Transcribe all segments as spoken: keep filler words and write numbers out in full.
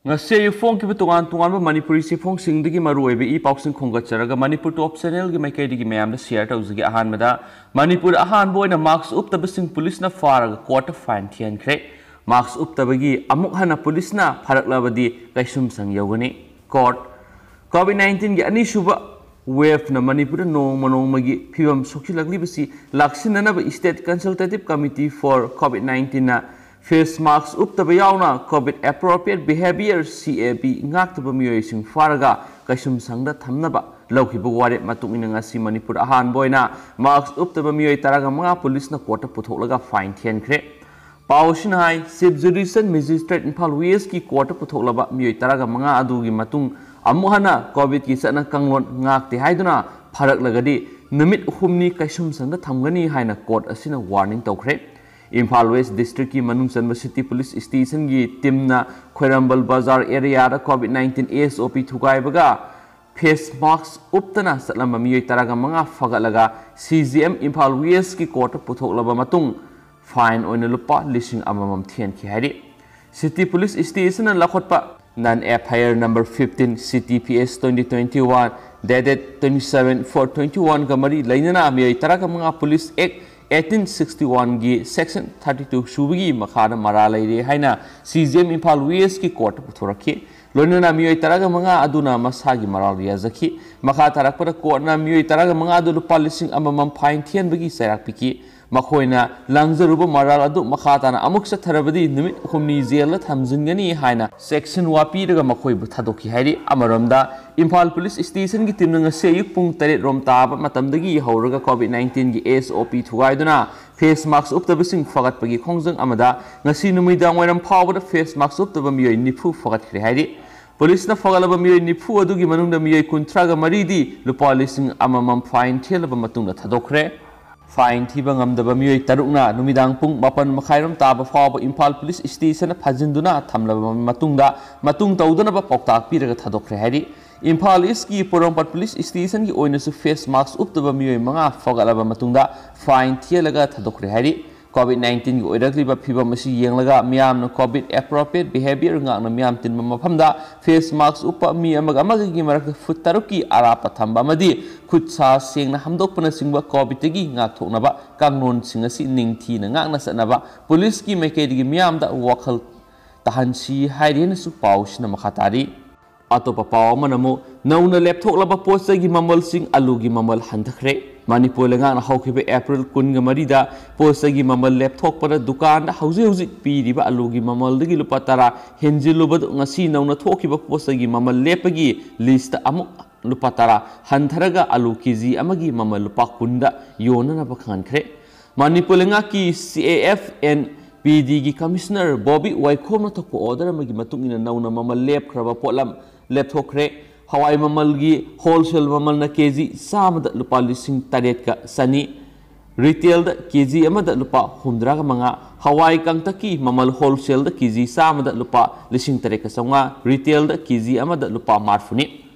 ꯉꯁꯤ ꯑꯌꯨꯛ ꯐꯣꯡꯈꯤꯕ ꯇꯣꯉꯥꯟ ꯇꯣꯉꯥꯟꯕ ꯃꯅꯤꯄꯨꯔꯤ ꯆꯦꯐꯣꯡꯁꯤꯡꯗꯒꯤ ꯃꯔꯨꯑꯣꯏꯕ ꯏ ꯄꯥꯎꯁꯤꯡ ꯈꯣꯝꯒꯠꯆꯔꯒ ꯃꯅꯤꯄꯨꯔ ꯇꯣꯞ ꯆꯦꯅꯦꯜꯒꯤ ꯃꯥꯏꯀꯩꯗꯒꯤ ꯃꯌꯥꯝꯗ ꯁꯤꯌꯔ ꯇꯧꯖꯒꯦ꯫ ꯑꯍꯥꯟꯕꯗ, ꯃꯅꯤꯄꯨꯔꯗ ꯑꯍꯥꯟꯕ ꯑꯣꯏꯅ ꯃꯥꯛꯁ ꯎꯞꯇꯕꯁꯤꯡ ꯄꯨꯂꯤꯁꯅ ꯐꯥꯔꯒ ꯀꯣꯔꯠꯇ ꯐꯥꯏꯟ ꯊꯤꯍꯟꯈ꯭ꯔꯦ꯫ ꯃꯥꯛꯁ ꯎꯞꯇꯕꯒꯤ ꯑꯃꯨꯛ ꯍꯟꯅ ꯄꯨꯂꯤꯁꯅ ꯐꯥꯔꯛꯂꯕꯗꯤ ꯀꯩꯁꯨꯝꯁꯪ ꯌꯧꯒꯅꯤ꯫ ꯀꯣꯔꯠ꯫ ꯀꯣꯚꯤꯗ ꯅꯥꯏꯟꯇꯤꯟꯒꯤ ꯑꯅꯤꯁꯨꯕ ꯋꯦꯚꯅ ꯃꯅꯤꯄꯨꯔꯗ ꯅꯣꯡꯃ ꯅꯣꯡꯃꯒꯤ ꯐꯤꯕꯝ ꯁꯣꯛꯆꯤꯜꯂꯛꯂꯤꯕꯁꯤ ꯂꯥꯛꯁꯤꯟꯅꯅꯕ State Consultative Committee for COVID nineteenꯅ ꯐꯦꯁ ꯃꯥꯛꯁ ꯎꯞꯇꯕ ꯌꯥꯎꯅ COVID Appropriate Behavior, C A B, ꯉꯥꯛꯇꯕ ꯃꯤꯑꯣꯏꯁꯤꯡ ꯐꯥꯔꯒ ꯀꯩꯁꯨꯝꯁꯪꯗ ꯊꯝꯅꯕ ꯂꯧꯈꯤꯕ ꯋꯥꯔꯦꯞ ꯃꯇꯨꯡ ꯏꯟꯅ ꯉꯁꯤ ꯃꯅꯤꯄꯨꯔ ꯑꯍꯥꯟꯕ ꯑꯣꯏꯅ ꯃꯥꯛꯁ ꯎꯞꯇꯕ ꯃꯤꯑꯣꯏ ꯇꯔꯥꯒ ꯃꯉꯥ ꯄꯨꯂꯤꯁꯅ ꯀꯣꯔꯠꯇ ꯄꯨꯊꯣꯛꯂꯒ ꯐꯥꯏꯟ ꯊꯤꯍꯟꯈ꯭ꯔꯦ꯫ ꯄꯥꯎ ꯑꯁꯤꯅ ꯍꯥꯏ, Chief Judicial Magistrate ꯏꯝꯐꯥꯜ Westꯀꯤ ꯀꯣꯔꯠꯇ ꯄꯨꯊꯣꯛꯂꯕ ꯃꯤꯑꯣꯏ ꯇꯔꯥꯒ ꯃꯉꯥ ꯑꯗꯨꯒꯤ ꯃꯇꯨꯡ ꯑꯃꯨꯛ ꯍꯟꯅ ꯀꯣꯚꯤꯗꯀꯤ ꯆꯠꯅ ꯀꯥꯡꯂꯣꯟ ꯉꯥꯛꯇꯦ ꯍꯥꯏꯗꯨꯅ ꯐꯔꯛꯂꯒꯗꯤ ꯅꯨꯃꯤꯠ ꯍꯨꯝꯅꯤ ꯀꯩꯁꯨꯝꯁꯪꯗ ꯊꯝꯒꯅꯤ ꯍꯥꯏꯅ ꯀꯣꯔꯠ ꯑꯁꯤꯅ ꯋꯥꯔꯅꯤꯡ ꯇꯧꯈ꯭ꯔꯦ꯫ ꯏꯝꯐꯥꯜ West Districtꯀꯤ ꯃꯅꯨꯡ ꯆꯟꯕ City Police Stationꯒꯤ ꯇꯤꯝꯅ ꯈ꯭ꯋꯥꯏꯔꯝꯕꯟ ꯕꯖꯥꯔ ꯑꯦꯔꯤꯌꯥꯗ COVID nineteen S O P ꯊꯨꯒꯥꯏꯕꯒ ꯐꯦꯁ ꯃꯥꯛꯁ ꯎꯞꯇꯅ ꯆꯠꯂꯝꯕ ꯃꯤꯑꯣꯏ ꯇꯔꯥꯒ ꯃꯉꯥ ꯐꯒꯠꯂꯒ C J M ꯏꯝꯐꯥꯜ Westꯀꯤ ꯀꯣꯔꯠꯇ ꯄꯨꯊꯣꯛꯂꯕ ꯃꯇꯨꯡ ꯐꯥꯏꯟ ꯑꯣꯏꯅ ꯂꯨꯄꯥ ꯂꯤꯁꯤꯡ ꯑꯃꯃꯝ ꯊꯤꯍꯟꯈꯤ ꯍꯥꯏꯔꯤ꯫ City Police Stationꯅ ꯂꯧꯈꯠꯄ Non F I R number fifteen C T P S twenty twenty-one dated twenty-seven four twenty-oneꯒ ꯃꯔꯤ ꯂꯩꯅꯅ ꯃꯤꯑꯣꯏ ꯇꯔꯥꯒ ꯃꯉꯥ Police Act eighteen sixty-oneꯒꯤ Section thirty-two ꯁꯨꯕꯒꯤ ꯃꯈꯥꯗ ꯃꯔꯥꯜ ꯂꯩꯔꯦ ꯍꯥꯏꯅ C J M ꯏꯝꯐꯥꯜ Westꯀꯤ ꯀꯣꯔꯠꯇ ꯄꯨꯊꯣꯔꯛꯈꯤ꯫ ꯂꯣꯏꯅꯅ ꯃꯤꯑꯣꯏ ꯇꯔꯥꯒ ꯃꯉꯥ ꯑꯗꯨꯅ ꯃꯁꯥꯒꯤ ꯃꯔꯥꯜ ꯌꯥꯖꯈꯤ꯫ ꯃꯈꯥ ꯇꯥꯔꯛꯄꯗ ꯀꯣꯔꯠꯅ ꯃꯤꯑꯣꯏ ꯇꯔꯥꯒ ꯃꯉꯥ ꯑꯗꯨ ꯂꯨꯄꯥ ꯂꯤꯁꯤꯡ ꯑꯃꯃꯝ ꯐꯥꯏꯟ ꯊꯤꯍꯟꯕꯒꯤ ꯆꯩꯔꯥꯛ ꯄꯤꯈꯤ꯫ ꯃꯈꯣꯏꯅ ꯂꯥꯡꯖꯔꯨꯕ ꯃꯔꯥꯜ ꯑꯗꯨ ꯃꯈꯥ ꯇꯥꯅ ꯑꯃꯨꯛ ꯆꯠꯊꯔꯕꯗꯤ ꯅꯨꯃꯤꯠ ꯍꯨꯝꯅꯤ ꯖꯦꯜꯗ ꯊꯝꯖꯤꯟꯒꯅꯤ ꯍꯥꯏꯅ ꯆꯦꯛꯁꯤꯟꯋꯥ ꯄꯤꯔꯒ ꯃꯈꯣꯏꯕꯨ ꯊꯥꯗꯣꯛꯈꯤ ꯍꯥꯏꯔꯤ꯫ ꯑꯃꯔꯣꯝꯗ, ꯏꯝꯐꯥꯜ ꯄꯨꯂꯤꯁ ꯁ꯭ꯇꯦꯁꯟꯒꯤ ꯇꯤꯝꯅ ꯉꯁꯤ ꯑꯌꯨꯛ ꯄꯨꯡ ꯇꯔꯦꯠ ꯔꯣꯝ ꯇꯥꯕ ꯃꯇꯝꯗꯒꯤ ꯍꯧꯔꯒ ꯀꯣꯚꯤꯗ ꯅꯥꯏꯟꯇꯤꯟꯒꯤ S O P ꯊꯨꯒꯥꯏꯗꯨꯅ ꯐꯦꯁ ꯃꯥꯛꯁ ꯎꯞꯇꯕꯁꯤꯡ ꯐꯒꯠꯄꯒꯤ ꯈꯣꯡꯖꯪ ꯑꯃꯗ ꯉꯁꯤ ꯅꯨꯃꯤꯗꯥꯡ ꯋꯥꯏꯔꯝ ꯐꯥꯎꯕꯗ ꯐꯦꯁ ꯃꯥꯛꯁ ꯎꯞꯇꯕ ꯃꯤꯑꯣꯏ ꯅꯤꯐꯨ ꯐꯒꯠꯈ꯭ꯔꯦ ꯍꯥꯏꯔꯤ꯫ ꯄꯨꯂꯤꯁꯅ ꯐꯒꯠꯂꯕ ꯃꯤꯑꯣꯏ ꯅꯤꯐꯨ ꯑꯗꯨꯒꯤ ꯃꯅꯨꯡꯗ ꯃꯤꯑꯣꯏ ꯀꯨꯟꯊ꯭ꯔꯥꯒ ꯃꯔꯤꯗꯤ ꯂꯨꯄꯥ ꯂꯤꯁꯤꯡ ꯑꯃꯃꯝ ꯐꯥꯏꯟ ꯊꯤꯍꯜꯂꯕ ꯃꯇꯨꯡꯗ ꯊꯥꯗꯣꯛꯈ꯭ꯔꯦ꯫ ꯐꯥꯏꯟ ꯊꯤꯕ ꯉꯝꯗꯕ ꯃꯤꯑꯣꯏ ꯇꯔꯨꯛꯅ ꯅꯨꯃꯤꯗꯥꯡ ꯄꯨꯡ ꯃꯥꯄꯟ ꯃꯈꯥꯏꯔꯣꯝ ꯇꯥꯕ ꯐꯥꯎꯕ ꯏꯝꯐꯥꯜ ꯄꯨꯂꯤꯁ ꯁ꯭ꯇꯦꯁꯟꯗ ꯐꯥꯖꯤꯟꯗꯨꯅ ꯊꯝꯂꯕ ꯃꯇꯨꯡꯗ ꯃꯇꯨꯡ ꯇꯧꯗꯅꯕ ꯄꯥꯎꯇꯥꯛ ꯄꯤꯔꯒ ꯊꯥꯗꯣꯛꯈ꯭ꯔꯦ ꯍꯥꯏꯔꯤ꯫ ꯏꯝꯐꯥꯜ ꯏꯁꯀꯤ ꯄꯣꯔꯣꯝꯄꯥꯠ ꯄꯨꯂꯤꯁ ꯁ꯭ꯇꯦꯁꯟꯒꯤ ꯑꯣꯏꯅꯁꯨ ꯐꯦꯁ ꯃꯥꯛꯁ ꯎꯞꯇꯕ ꯃꯤꯑꯣꯏ ꯃꯉꯥ ꯐꯒꯠꯂꯕ ꯃꯇꯨꯡꯗ ꯐꯥꯏꯟ ꯊꯤꯍꯜꯂꯒ ꯊꯥꯗꯣꯛꯈ꯭ꯔꯦ ꯍꯥꯏꯔꯤ꯫ COVID nineteen-ꯒꯤ ꯑꯣꯏꯔꯛꯂꯤꯕ ꯐꯤꯕꯝ ꯑꯁꯤ ꯌꯦꯡꯂꯒ ꯃꯤꯌꯥꯝꯅ COVID appropriate behavior ꯉꯥꯛꯅ ꯃꯤꯌꯥꯝ ꯇꯤꯟꯕ ꯃꯐꯝꯗ face mask ꯎꯞꯄ, ꯃꯤ ꯑꯃꯒ ꯑꯃꯒꯒꯤ ꯃꯔꯛꯇ ꯐꯨꯠ ꯇꯔꯨꯛꯀꯤ ꯑꯔꯥꯞꯄ ꯊꯝꯕ ꯑꯃꯗꯤ ꯈꯨꯠ ꯁꯥ ꯁꯦꯡꯅ ꯍꯥꯝꯗꯣꯛꯄꯅꯆꯤꯡꯕ COVIDꯇꯒꯤ ꯉꯥꯛꯊꯣꯛꯅꯕ ꯀꯥꯡꯂꯣꯟꯁꯤꯡ ꯑꯁꯤ ꯅꯤꯡꯊꯤꯅ ꯉꯥꯛꯅ ꯆꯠꯅꯕ ꯄꯨꯂꯤꯁꯀꯤ ꯃꯥꯏꯀꯩꯗꯒꯤ ꯃꯤꯌꯥꯝꯗ ꯋꯥꯈꯜ ꯇꯥꯍꯟꯁꯤ ꯍꯥꯏꯔꯤ ꯍꯥꯏꯅꯁꯨ ꯄꯥꯎꯁꯤꯅ ꯃꯈꯥ ꯇꯥꯔꯤ꯫ ꯑꯇꯣꯞꯄ ꯄꯥꯎ ꯑꯃꯅ ꯑꯃꯨꯛ ꯅꯧꯅ ꯂꯦꯞꯊꯣꯛꯂꯕ ꯄꯣꯠ ꯆꯩꯒꯤ ꯃꯃꯜꯁꯤꯡ ꯑꯂꯨꯒꯤ ꯃꯃꯜ ꯍꯟꯊꯈ꯭ꯔꯦ꯫ ꯃꯅꯤꯄꯨꯔ ꯂꯩꯉꯥꯛꯅ ꯍꯧꯈꯤꯕ ꯑꯦꯄ꯭ꯔꯤꯜ ꯀꯨꯟꯒ ꯃꯔꯤꯗ ꯄꯣꯠ ꯆꯩꯒꯤ ꯃꯃꯜ ꯂꯦꯞꯊꯣꯛꯄꯗ ꯗꯨꯀꯥꯟꯗ ꯍꯧꯖꯤꯛ ꯍꯧꯖꯤꯛ ꯄꯤꯔꯤꯕ ꯑꯂꯨꯒꯤ ꯃꯃꯜꯗꯒꯤ ꯂꯨꯄꯥ ꯇꯔꯥ ꯍꯦꯟꯖꯤꯜꯂꯨꯕꯗꯨ ꯉꯁꯤ ꯅꯧꯅ ꯊꯣꯛꯈꯤꯕ ꯄꯣꯠ ꯆꯩꯒꯤ ꯃꯃꯜ ꯂꯦꯞꯄꯒꯤ ꯂꯤꯁꯇ ꯑꯃꯨꯛ ꯂꯨꯄꯥ ꯇꯔꯥ ꯍꯟꯊꯔꯒ ꯑꯂꯨ ꯀꯦꯖꯤ ꯑꯃꯒꯤ ꯃꯃꯜ ꯂꯨꯄꯥ ꯀꯨꯟꯗ ꯌꯣꯟꯅꯅꯕ ꯈꯪꯍꯟꯈ꯭ꯔꯦ꯫ ꯃꯅꯤꯄꯨꯔ ꯂꯩꯉꯥꯛꯀꯤ CAF and PDꯒꯤ ꯀꯃꯤꯁꯅꯔ ꯕꯣꯕꯤ ꯋꯥꯏꯈꯣꯝꯅ ꯊꯣꯛꯄ ꯑꯣꯔꯗꯔ ꯑꯃꯒꯤ ꯃꯇꯨꯡ ꯏꯟꯅ ꯅꯧꯅ ꯃꯃꯜ ꯂꯦꯞꯈ꯭ꯔꯕ ꯄꯣꯠꯂꯝ ꯂꯦꯞꯊꯣꯛꯈ꯭ꯔꯦ꯫ ꯍꯋꯥꯏ ꯃꯃꯜꯒꯤ ꯍꯣꯜꯁꯦꯜ ꯃꯃꯜꯅ ꯀꯦꯖꯤ ꯆꯥꯝꯃꯗ ꯂꯨꯄꯥ ꯂꯤꯁꯤꯡ ꯇꯔꯦꯠꯀ ꯆꯅꯤ, ꯔꯤꯇꯦꯜꯗ ꯀꯦꯖꯤ ꯑꯃꯗ ꯂꯨꯄꯥ ꯍꯨꯝꯗ꯭ꯔꯥꯒ ꯃꯉꯥ, ꯍꯋꯥꯏ ꯀꯪꯇꯛꯀꯤ ꯃꯃꯜ ꯍꯣꯜꯁꯦꯜꯗ ꯀꯦꯖꯤ ꯆꯥꯝꯃꯗ ꯂꯨꯄꯥ ꯂꯤꯁꯤꯡ ꯇꯔꯦꯠꯀ ꯆꯥꯝꯃꯉꯥ, ꯔꯤꯇꯦꯜꯗ ꯀꯦꯖꯤ ꯑꯃꯗ ꯂꯨꯄꯥ ꯃꯔꯤꯐꯨꯅꯤ꯫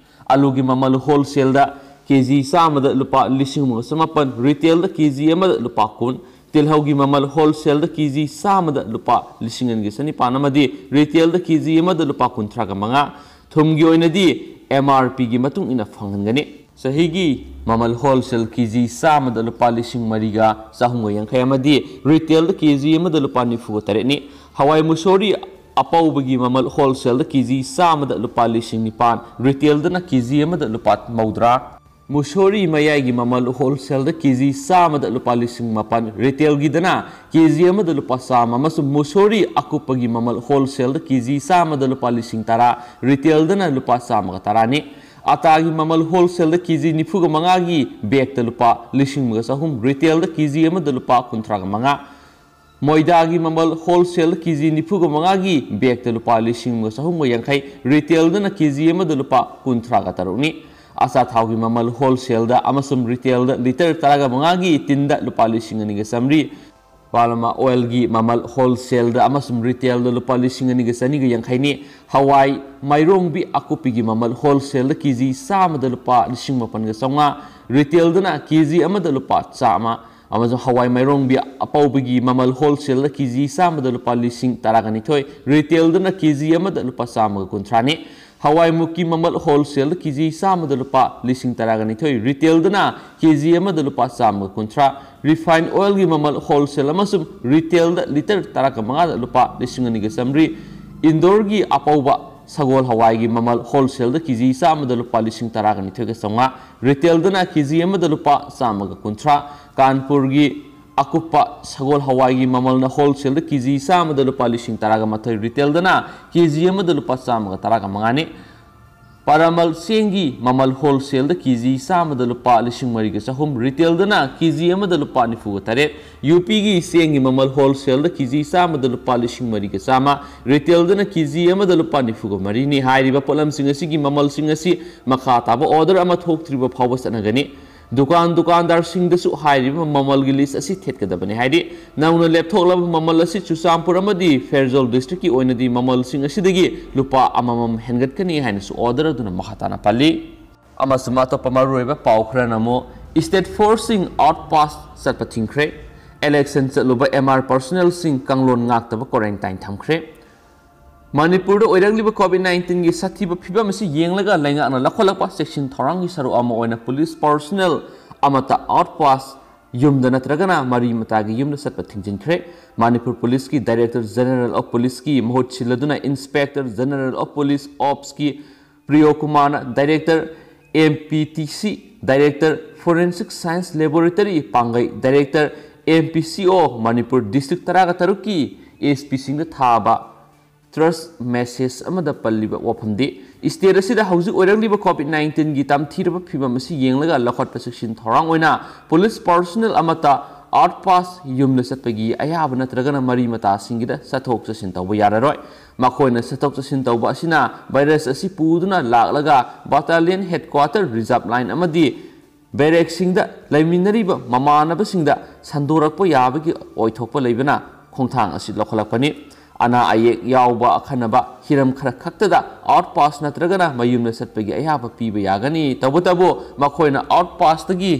ꯑꯂꯨꯒꯤ ꯃꯃꯜ ꯍꯣꯜꯁꯦꯜꯗ ꯀꯦꯖꯤ ꯆꯥꯝꯃꯗ ꯂꯨꯄꯥ ꯂꯤꯁꯤꯡ ꯑꯃꯒ ꯆꯃꯥꯄꯟ, ꯔꯤꯇꯦꯜꯗ ꯀꯦꯖꯤ ꯑꯃꯗ ꯂꯨꯄꯥ ꯀꯨꯟ, ꯇꯤꯜꯍꯧꯒꯤ ꯃꯃꯜ ꯍꯣꯜꯁꯦꯜꯗ ꯀꯦꯖꯤ ꯆꯥꯝꯃꯗ ꯂꯨꯄꯥ ꯂꯤꯁꯤꯡ ꯑꯅꯤꯒ ꯆꯅꯤꯄꯥꯟ ꯑꯃꯗꯤ ꯔꯤꯇꯦꯜꯗ ꯀꯦꯖꯤ ꯑꯃꯗ ꯂꯨꯄꯥ ꯀꯨꯟꯊ꯭ꯔꯥꯒ ꯃꯉꯥ, ꯊꯨꯝꯒꯤ ꯑꯣꯏꯅꯗꯤ MRPꯒꯤ ꯃꯇꯨꯡ ꯏꯟꯅ ꯐꯪꯍꯟꯒꯅꯤ꯫ ꯆꯍꯤꯒꯤ ꯃꯃꯜ ꯍꯣꯜꯁꯦꯜ ꯀꯦꯖꯤ ꯆꯥꯝꯃꯗ ꯂꯨꯄꯥ ꯂꯤꯁꯤꯡ ꯃꯔꯤꯒ ꯆꯍꯨꯝꯒ ꯌꯥꯡꯈꯩ ꯑꯃꯗꯤ ꯔꯤꯇꯦꯜꯗ ꯀꯦꯖꯤ ꯑꯃꯗ ꯂꯨꯄꯥ ꯅꯤꯐꯨꯒ ꯇꯔꯦꯠꯅꯤ꯫ ꯍꯋꯥꯏ ꯃꯨꯁꯣꯔꯤ ꯑꯄꯧꯕꯒꯤ ꯃꯃꯜ ꯍꯣꯜꯁꯦꯜꯗ ꯀꯦꯖꯤ ꯆꯥꯝꯃꯗ ꯂꯨꯄꯥ ꯂꯤꯁꯤꯡ ꯅꯤꯄꯥꯟ, ꯔꯤꯇꯦꯜꯗꯅ ꯀꯦꯖꯤ ꯑꯃꯗ ꯂꯨꯄꯥ ꯃꯧꯗ꯭ꯔꯥ꯫ ꯃꯨꯁꯣꯔꯤ ꯃꯌꯥꯏꯒꯤ ꯃꯃꯜ ꯍꯣꯜꯁꯦꯜꯗ ꯀꯦꯖꯤ ꯆꯥꯝꯃꯗ ꯂꯨꯄꯥ ꯂꯤꯁꯤꯡ ꯃꯥꯄꯟ, ꯔꯤꯇꯦꯜꯒꯤꯗꯅ ꯀꯦꯖꯤ ꯑꯃꯗ ꯂꯨꯄꯥ ꯆꯥꯝꯃ ꯑꯃꯁꯨꯡ ꯃꯨꯁꯣꯔꯤ ꯑꯀꯨꯞꯄꯒꯤ ꯃꯃꯜ ꯍꯣꯜꯁꯦꯜꯗ ꯀꯦꯖꯤ ꯆꯥꯝꯃꯗ ꯂꯨꯄꯥ ꯂꯤꯁꯤꯡ ꯇꯔꯥ, ꯔꯤꯇꯦꯜꯗꯅ ꯂꯨꯄꯥ ꯆꯥꯝꯃꯒ ꯇꯔꯥꯅꯤ꯫ ꯑꯇꯥꯒꯤ ꯃꯃꯜ ꯍꯣꯜꯁꯦꯜꯗ ꯀꯦꯖꯤ ꯅꯤꯐꯨꯒ ꯃꯉꯥꯒꯤ ꯕꯦꯒꯇ ꯂꯨꯄꯥ ꯂꯤꯁꯤꯡ ꯑꯃꯒ ꯆꯍꯨꯝ, ꯔꯤꯇꯦꯜꯗ ꯀꯦꯖꯤ ꯑꯃꯗ ꯂꯨꯄꯥ ꯀꯨꯟꯊ꯭ꯔꯥꯒ ꯃꯉꯥ, ꯃꯣꯏꯗꯥꯒꯤ ꯃꯃꯜ ꯍꯣꯜꯁꯦꯜ ꯀꯦꯖꯤ ꯅꯤꯐꯨꯒ ꯃꯉꯥꯒꯤ ꯕꯦꯒꯇ ꯂꯨꯄꯥ ꯂꯤꯁꯤꯡ ꯑꯃꯒ ꯆꯍꯨꯝꯒ ꯌꯥꯡꯈꯩ, ꯔꯤꯇꯦꯜꯗꯅ ꯀꯦꯖꯤ ꯑꯃꯗ ꯂꯨꯄꯥ ꯀꯨꯟꯊ꯭ꯔꯥꯒ ꯇꯔꯨꯛꯅꯤ꯫ ꯑꯆꯥꯊꯥꯎꯒꯤ ꯃꯃꯜ ꯍꯣꯜꯁꯦꯜꯗ ꯑꯃꯁꯨꯡ ꯔꯤꯇꯦꯜꯗ ꯂꯤꯇꯔ ꯇꯔꯥꯒ ꯃꯉꯥꯒꯤ ꯇꯤꯟꯗ ꯂꯨꯄꯥ ꯂꯤꯁꯤꯡ ꯑꯅꯤꯒ ꯆꯥꯝꯃꯔꯤ, ꯄꯥꯜꯃ ꯑꯣꯏꯜꯒꯤ ꯃꯃꯜ ꯍꯣꯜꯁꯦꯜꯗ ꯑꯃꯁꯨꯡ ꯔꯤꯇꯦꯜꯗ ꯂꯨꯄꯥ ꯂꯤꯁꯤꯡ ꯑꯅꯤꯒ ꯆꯅꯤꯒ ꯌꯥꯡꯈꯩꯅꯤ꯫ ꯍꯋꯥꯏ ꯃꯥꯏꯔꯣꯡꯕꯤ ꯑꯀꯨꯞꯄꯤꯒꯤ ꯃꯃꯜ ꯍꯣꯜꯁꯦꯜꯗ ꯀꯦꯖꯤ ꯆꯥꯝꯃꯗ ꯂꯨꯄꯥ ꯂꯤꯁꯤꯡ ꯃꯥꯄꯟꯒ ꯆꯥꯝꯃꯉꯥ, ꯔꯤꯇꯦꯜꯗꯅ ꯀꯦꯖꯤ ꯑꯃꯗ ꯂꯨꯄꯥ ꯆꯥꯝꯃ, ꯑꯃꯁꯨꯡ ꯍꯋꯥꯏ ꯃꯥꯏꯔꯣꯡꯕꯤ ꯑꯄꯧꯕꯒꯤ ꯃꯃꯜ wholesale ꯗ ꯀꯦꯖꯤ ꯆꯥꯝꯃꯗ ꯂꯨꯄꯥ ꯂꯤꯁꯤꯡ ꯇꯔꯥꯒ ꯅꯤꯊꯣꯏ, retail ꯗꯅ ꯀꯦꯖꯤ ꯑꯃꯗ ꯂꯨꯄꯥ ꯆꯥꯝꯃꯒ ꯀꯨꯟꯊ꯭ꯔꯥꯅꯤ꯫ ꯍꯋꯥꯏ ꯃꯨꯛꯀꯤ ꯃꯃꯜ wholesale ꯗ ꯀꯦꯖꯤ ꯆꯥꯝꯃꯗ ꯂꯨꯄꯥ ꯂꯤꯁꯤꯡ ꯇꯔꯥꯒ ꯅꯤꯊꯣꯏ, retail ꯗꯅ ꯀꯦꯖꯤ ꯑꯃꯗ ꯂꯨꯄꯥ ꯆꯥꯝꯃꯒ ꯀꯨꯟꯊ꯭ꯔꯥ, refined oil ꯒꯤ ꯃꯃꯜ wholesale ꯑꯃꯁꯨꯡ retail ꯗ ꯂꯤꯇꯔ ꯇꯔꯥꯒ ꯃꯉꯥꯗ ꯂꯨꯄꯥ ꯂꯤꯁꯤꯡ ꯑꯅꯤꯒ ꯆꯥꯝꯃꯔꯤ, ꯏꯟꯗꯣꯔꯒꯤ ꯑꯄꯧꯕ ꯁꯒꯣꯜ ꯍꯋꯥꯏꯒꯤ ꯃꯃꯜ wholesale ꯗ ꯀꯦꯖꯤ ꯆꯥꯝꯃꯗ ꯂꯨꯄꯥ ꯂꯤꯁꯤꯡ ꯇꯔꯥꯒ ꯅꯤꯊꯣꯏꯒ ꯆꯥꯝꯃꯉꯥ, retail ꯗꯅ ꯀꯦꯖꯤ ꯑꯃꯗ ꯂꯨꯄꯥ ꯆꯥꯝꯃꯒ ꯀꯨꯟꯊ꯭ꯔꯥ, ꯀꯥꯟꯄꯨꯔꯒꯤ ꯑꯀꯨꯞꯄ ꯁꯒꯣꯜ ꯍꯋꯥꯏꯒꯤ ꯃꯃꯜꯅ wholesale ꯗ ꯀꯦꯖꯤ ꯆꯥꯝꯃꯗ ꯂꯨꯄꯥ ꯂꯤꯁꯤꯡ ꯇꯔꯥꯒ ꯃꯥꯊꯣꯏ, retail ꯗꯅ ꯀꯦꯖꯤ ꯑꯃꯗ ꯂꯨꯄꯥ ꯆꯥꯝꯃꯒ ꯇꯔꯥꯒ ꯃꯉꯥꯅꯤ꯫ ꯄꯔꯥꯃꯜ ꯆꯦꯡꯒꯤ ꯃꯃꯜ wholesale ꯗ ꯀꯦꯖꯤ ꯆꯥꯝꯃꯗ ꯂꯨꯄꯥ ꯂꯤꯁꯤꯡ ꯃꯔꯤꯒ ꯆꯍꯨꯝ, retail ꯗꯅ ꯀꯦꯖꯤ ꯑꯃꯗ ꯂꯨꯄꯥ ꯅꯤꯐꯨꯒ ꯇꯔꯦꯠ, ꯌꯨ ꯄꯤꯒꯤ ꯆꯦꯡꯒꯤ ꯃꯃꯜ wholesale ꯗ ꯀꯦꯖꯤ ꯆꯥꯝꯃꯗ ꯂꯨꯄꯥ ꯂꯤꯁꯤꯡ ꯃꯔꯤꯒ ꯆꯥꯝꯃ, retail ꯗꯅ ꯀꯦꯖꯤ ꯑꯃꯗ ꯂꯨꯄꯥ ꯅꯤꯐꯨꯒ ꯃꯔꯤꯅꯤ꯫ ꯍꯥꯏꯔꯤꯕ ꯄꯣꯠꯂꯝꯁꯤꯡ ꯑꯁꯤꯒꯤ ꯃꯃꯜꯁꯤꯡ ꯑꯁꯤ ꯃꯈꯥ ꯇꯥꯕ order ꯑꯃ ꯊꯣꯛꯇ꯭ꯔꯤꯕ ꯐꯥꯎꯕ ꯆꯠꯅꯒꯅꯤ꯫ ꯗꯨꯀꯥꯟ ꯗꯨꯀꯥꯟꯗꯥꯔꯁꯤꯡꯗꯁꯨ ꯍꯥꯏꯔꯤꯕ ꯃꯃꯜꯒꯤ list ꯑꯁꯤ ꯊꯦꯠꯀꯗꯕꯅꯤ꯫ ꯍꯥꯏꯗꯤ ꯅꯧꯅ ꯂꯦꯞꯊꯣꯛꯂꯕ ꯃꯃꯜ ꯑꯁꯤ ꯆꯨꯔꯆꯥꯟꯄꯨꯔ ꯑꯃꯗꯤ ꯐꯦꯔꯖꯣꯜ district ꯀꯤ ꯑꯣꯏꯅꯗꯤ ꯃꯃꯜꯁꯤꯡ ꯑꯁꯤꯗꯒꯤ ꯂꯨꯄꯥ ꯑꯃꯃꯝ ꯍꯦꯟꯒꯠꯀꯅꯤ ꯍꯥꯏꯅꯁꯨ order ꯑꯗꯨꯅ ꯃꯈꯥ ꯇꯥꯅ ꯄꯜꯂꯤ꯫ ꯑꯃꯁꯨꯡ ꯑꯇꯣꯞꯄ ꯃꯔꯨꯑꯣꯏꯕ ꯄꯥꯎ ꯈꯔꯅ ꯑꯃꯨꯛ state force ꯁꯤꯡ out pass ꯆꯠꯄ ꯊꯤꯡꯈ꯭ꯔꯦ꯫ Election ꯆꯠꯂꯨꯕ M R personnel ꯁꯤꯡ ꯀꯥꯡꯂꯣꯟ ꯉꯥꯛꯇꯕ quarantine ꯊꯝꯈ꯭ꯔꯦ꯫ ꯃꯅꯤꯄꯨꯔꯗ ꯑꯣꯏꯔꯛꯂꯤꯕ COVID nineteen ꯒꯤ ꯁꯥꯊꯤꯕ ꯐꯤꯕꯝ ꯑꯁꯤ ꯌꯦꯡꯂꯒ ꯂꯩꯉꯥꯛꯅ ꯂꯧꯈꯠꯂꯛꯄ ꯆꯦꯛꯁꯤꯟ ꯊꯧꯔꯥꯡꯒꯤ ꯁꯔꯨꯛ ꯑꯃ ꯑꯣꯏꯅ police personnel ꯑꯃꯠꯇ out pass ꯌꯨꯝꯗ ꯅꯠꯇ꯭ꯔꯒꯅ ꯃꯔꯤ ꯃꯇꯥꯒꯤ ꯌꯨꯝꯗ ꯆꯠꯄ ꯊꯤꯡꯖꯤꯟꯈ꯭ꯔꯦ꯫ ꯃꯅꯤꯄꯨꯔ police ꯀꯤ Director General of Police ꯀꯤ ꯃꯍꯨꯠ ꯁꯤꯜꯂꯗꯨꯅ Inspector General of Police Ops ꯀꯤ ꯄ꯭ꯔꯤꯌꯣ ꯀꯨꯃꯥꯔꯅ Director M P T C, Director Forensic Science Laboratory ꯄꯥꯡꯒꯩ, Director M P C O Manipur district ꯇꯔꯥꯒ ꯇꯔꯨꯛꯀꯤ S P ꯁꯤꯡꯗ ꯊꯥꯕ trust message ꯑꯃꯗ ꯄꯜꯂꯤꯕ ꯋꯥꯐꯝꯗꯤ, state ꯑꯁꯤꯗ ꯍꯧꯖꯤꯛ ꯑꯣꯏꯔꯛꯂꯤꯕ COVID nineteen ꯒꯤ ꯇꯝꯊꯤꯔꯕ ꯐꯤꯕꯝ ꯑꯁꯤ ꯌꯦꯡꯂꯒ ꯂꯧꯈꯠꯄ ꯆꯦꯛꯁꯤꯟ ꯊꯧꯔꯥꯡ ꯑꯣꯏꯅ police personnel ꯑꯃꯠꯇ out pass ꯌꯨꯝꯗ ꯆꯠꯄꯒꯤ ꯑꯌꯥꯕ ꯅꯠꯇ꯭ꯔꯒꯅ ꯃꯔꯤ ꯃꯇꯥꯁꯤꯡꯒꯤꯗ ꯆꯠꯊꯣꯛ ꯆꯠꯁꯤꯟ ꯇꯧꯕ ꯌꯥꯔꯔꯣꯏ꯫ ꯃꯈꯣꯏꯅ ꯆꯠꯊꯣꯛ ꯆꯠꯁꯤꯟ ꯇꯧꯕ ꯑꯁꯤꯅ virus ꯑꯁꯤ ꯄꯨꯗꯨꯅ ꯂꯥꯛꯂꯒ battalion headquarter, reserve line ꯑꯃꯗꯤ barrack ꯁꯤꯡꯗ ꯂꯩꯃꯤꯟꯅꯔꯤꯕ ꯃꯃꯥꯟꯅꯕꯁꯤꯡꯗ ꯁꯟꯗꯣꯔꯛꯄ ꯌꯥꯕꯒꯤ ꯑꯣꯏꯊꯣꯛꯄ ꯂꯩꯕꯅ ꯈꯣꯡꯊꯥꯡ ꯑꯁꯤ ꯂꯧꯈꯠꯂꯛꯄꯅꯤ꯫ ꯑꯅꯥ ꯑꯌꯦꯛ ꯌꯥꯎꯕ ꯑꯈꯟꯅꯕ ꯍꯤꯔꯝ ꯈꯔ ꯈꯛꯇꯗ out pass ꯅꯠꯇ꯭ꯔꯒꯅ ꯃꯌꯨꯝꯗ ꯆꯠꯄꯒꯤ ꯑꯌꯥꯕ ꯄꯤꯕ ꯌꯥꯒꯅꯤ꯫ ꯇꯧꯕꯇꯕꯨ ꯃꯈꯣꯏꯅ out pass ꯇꯒꯤ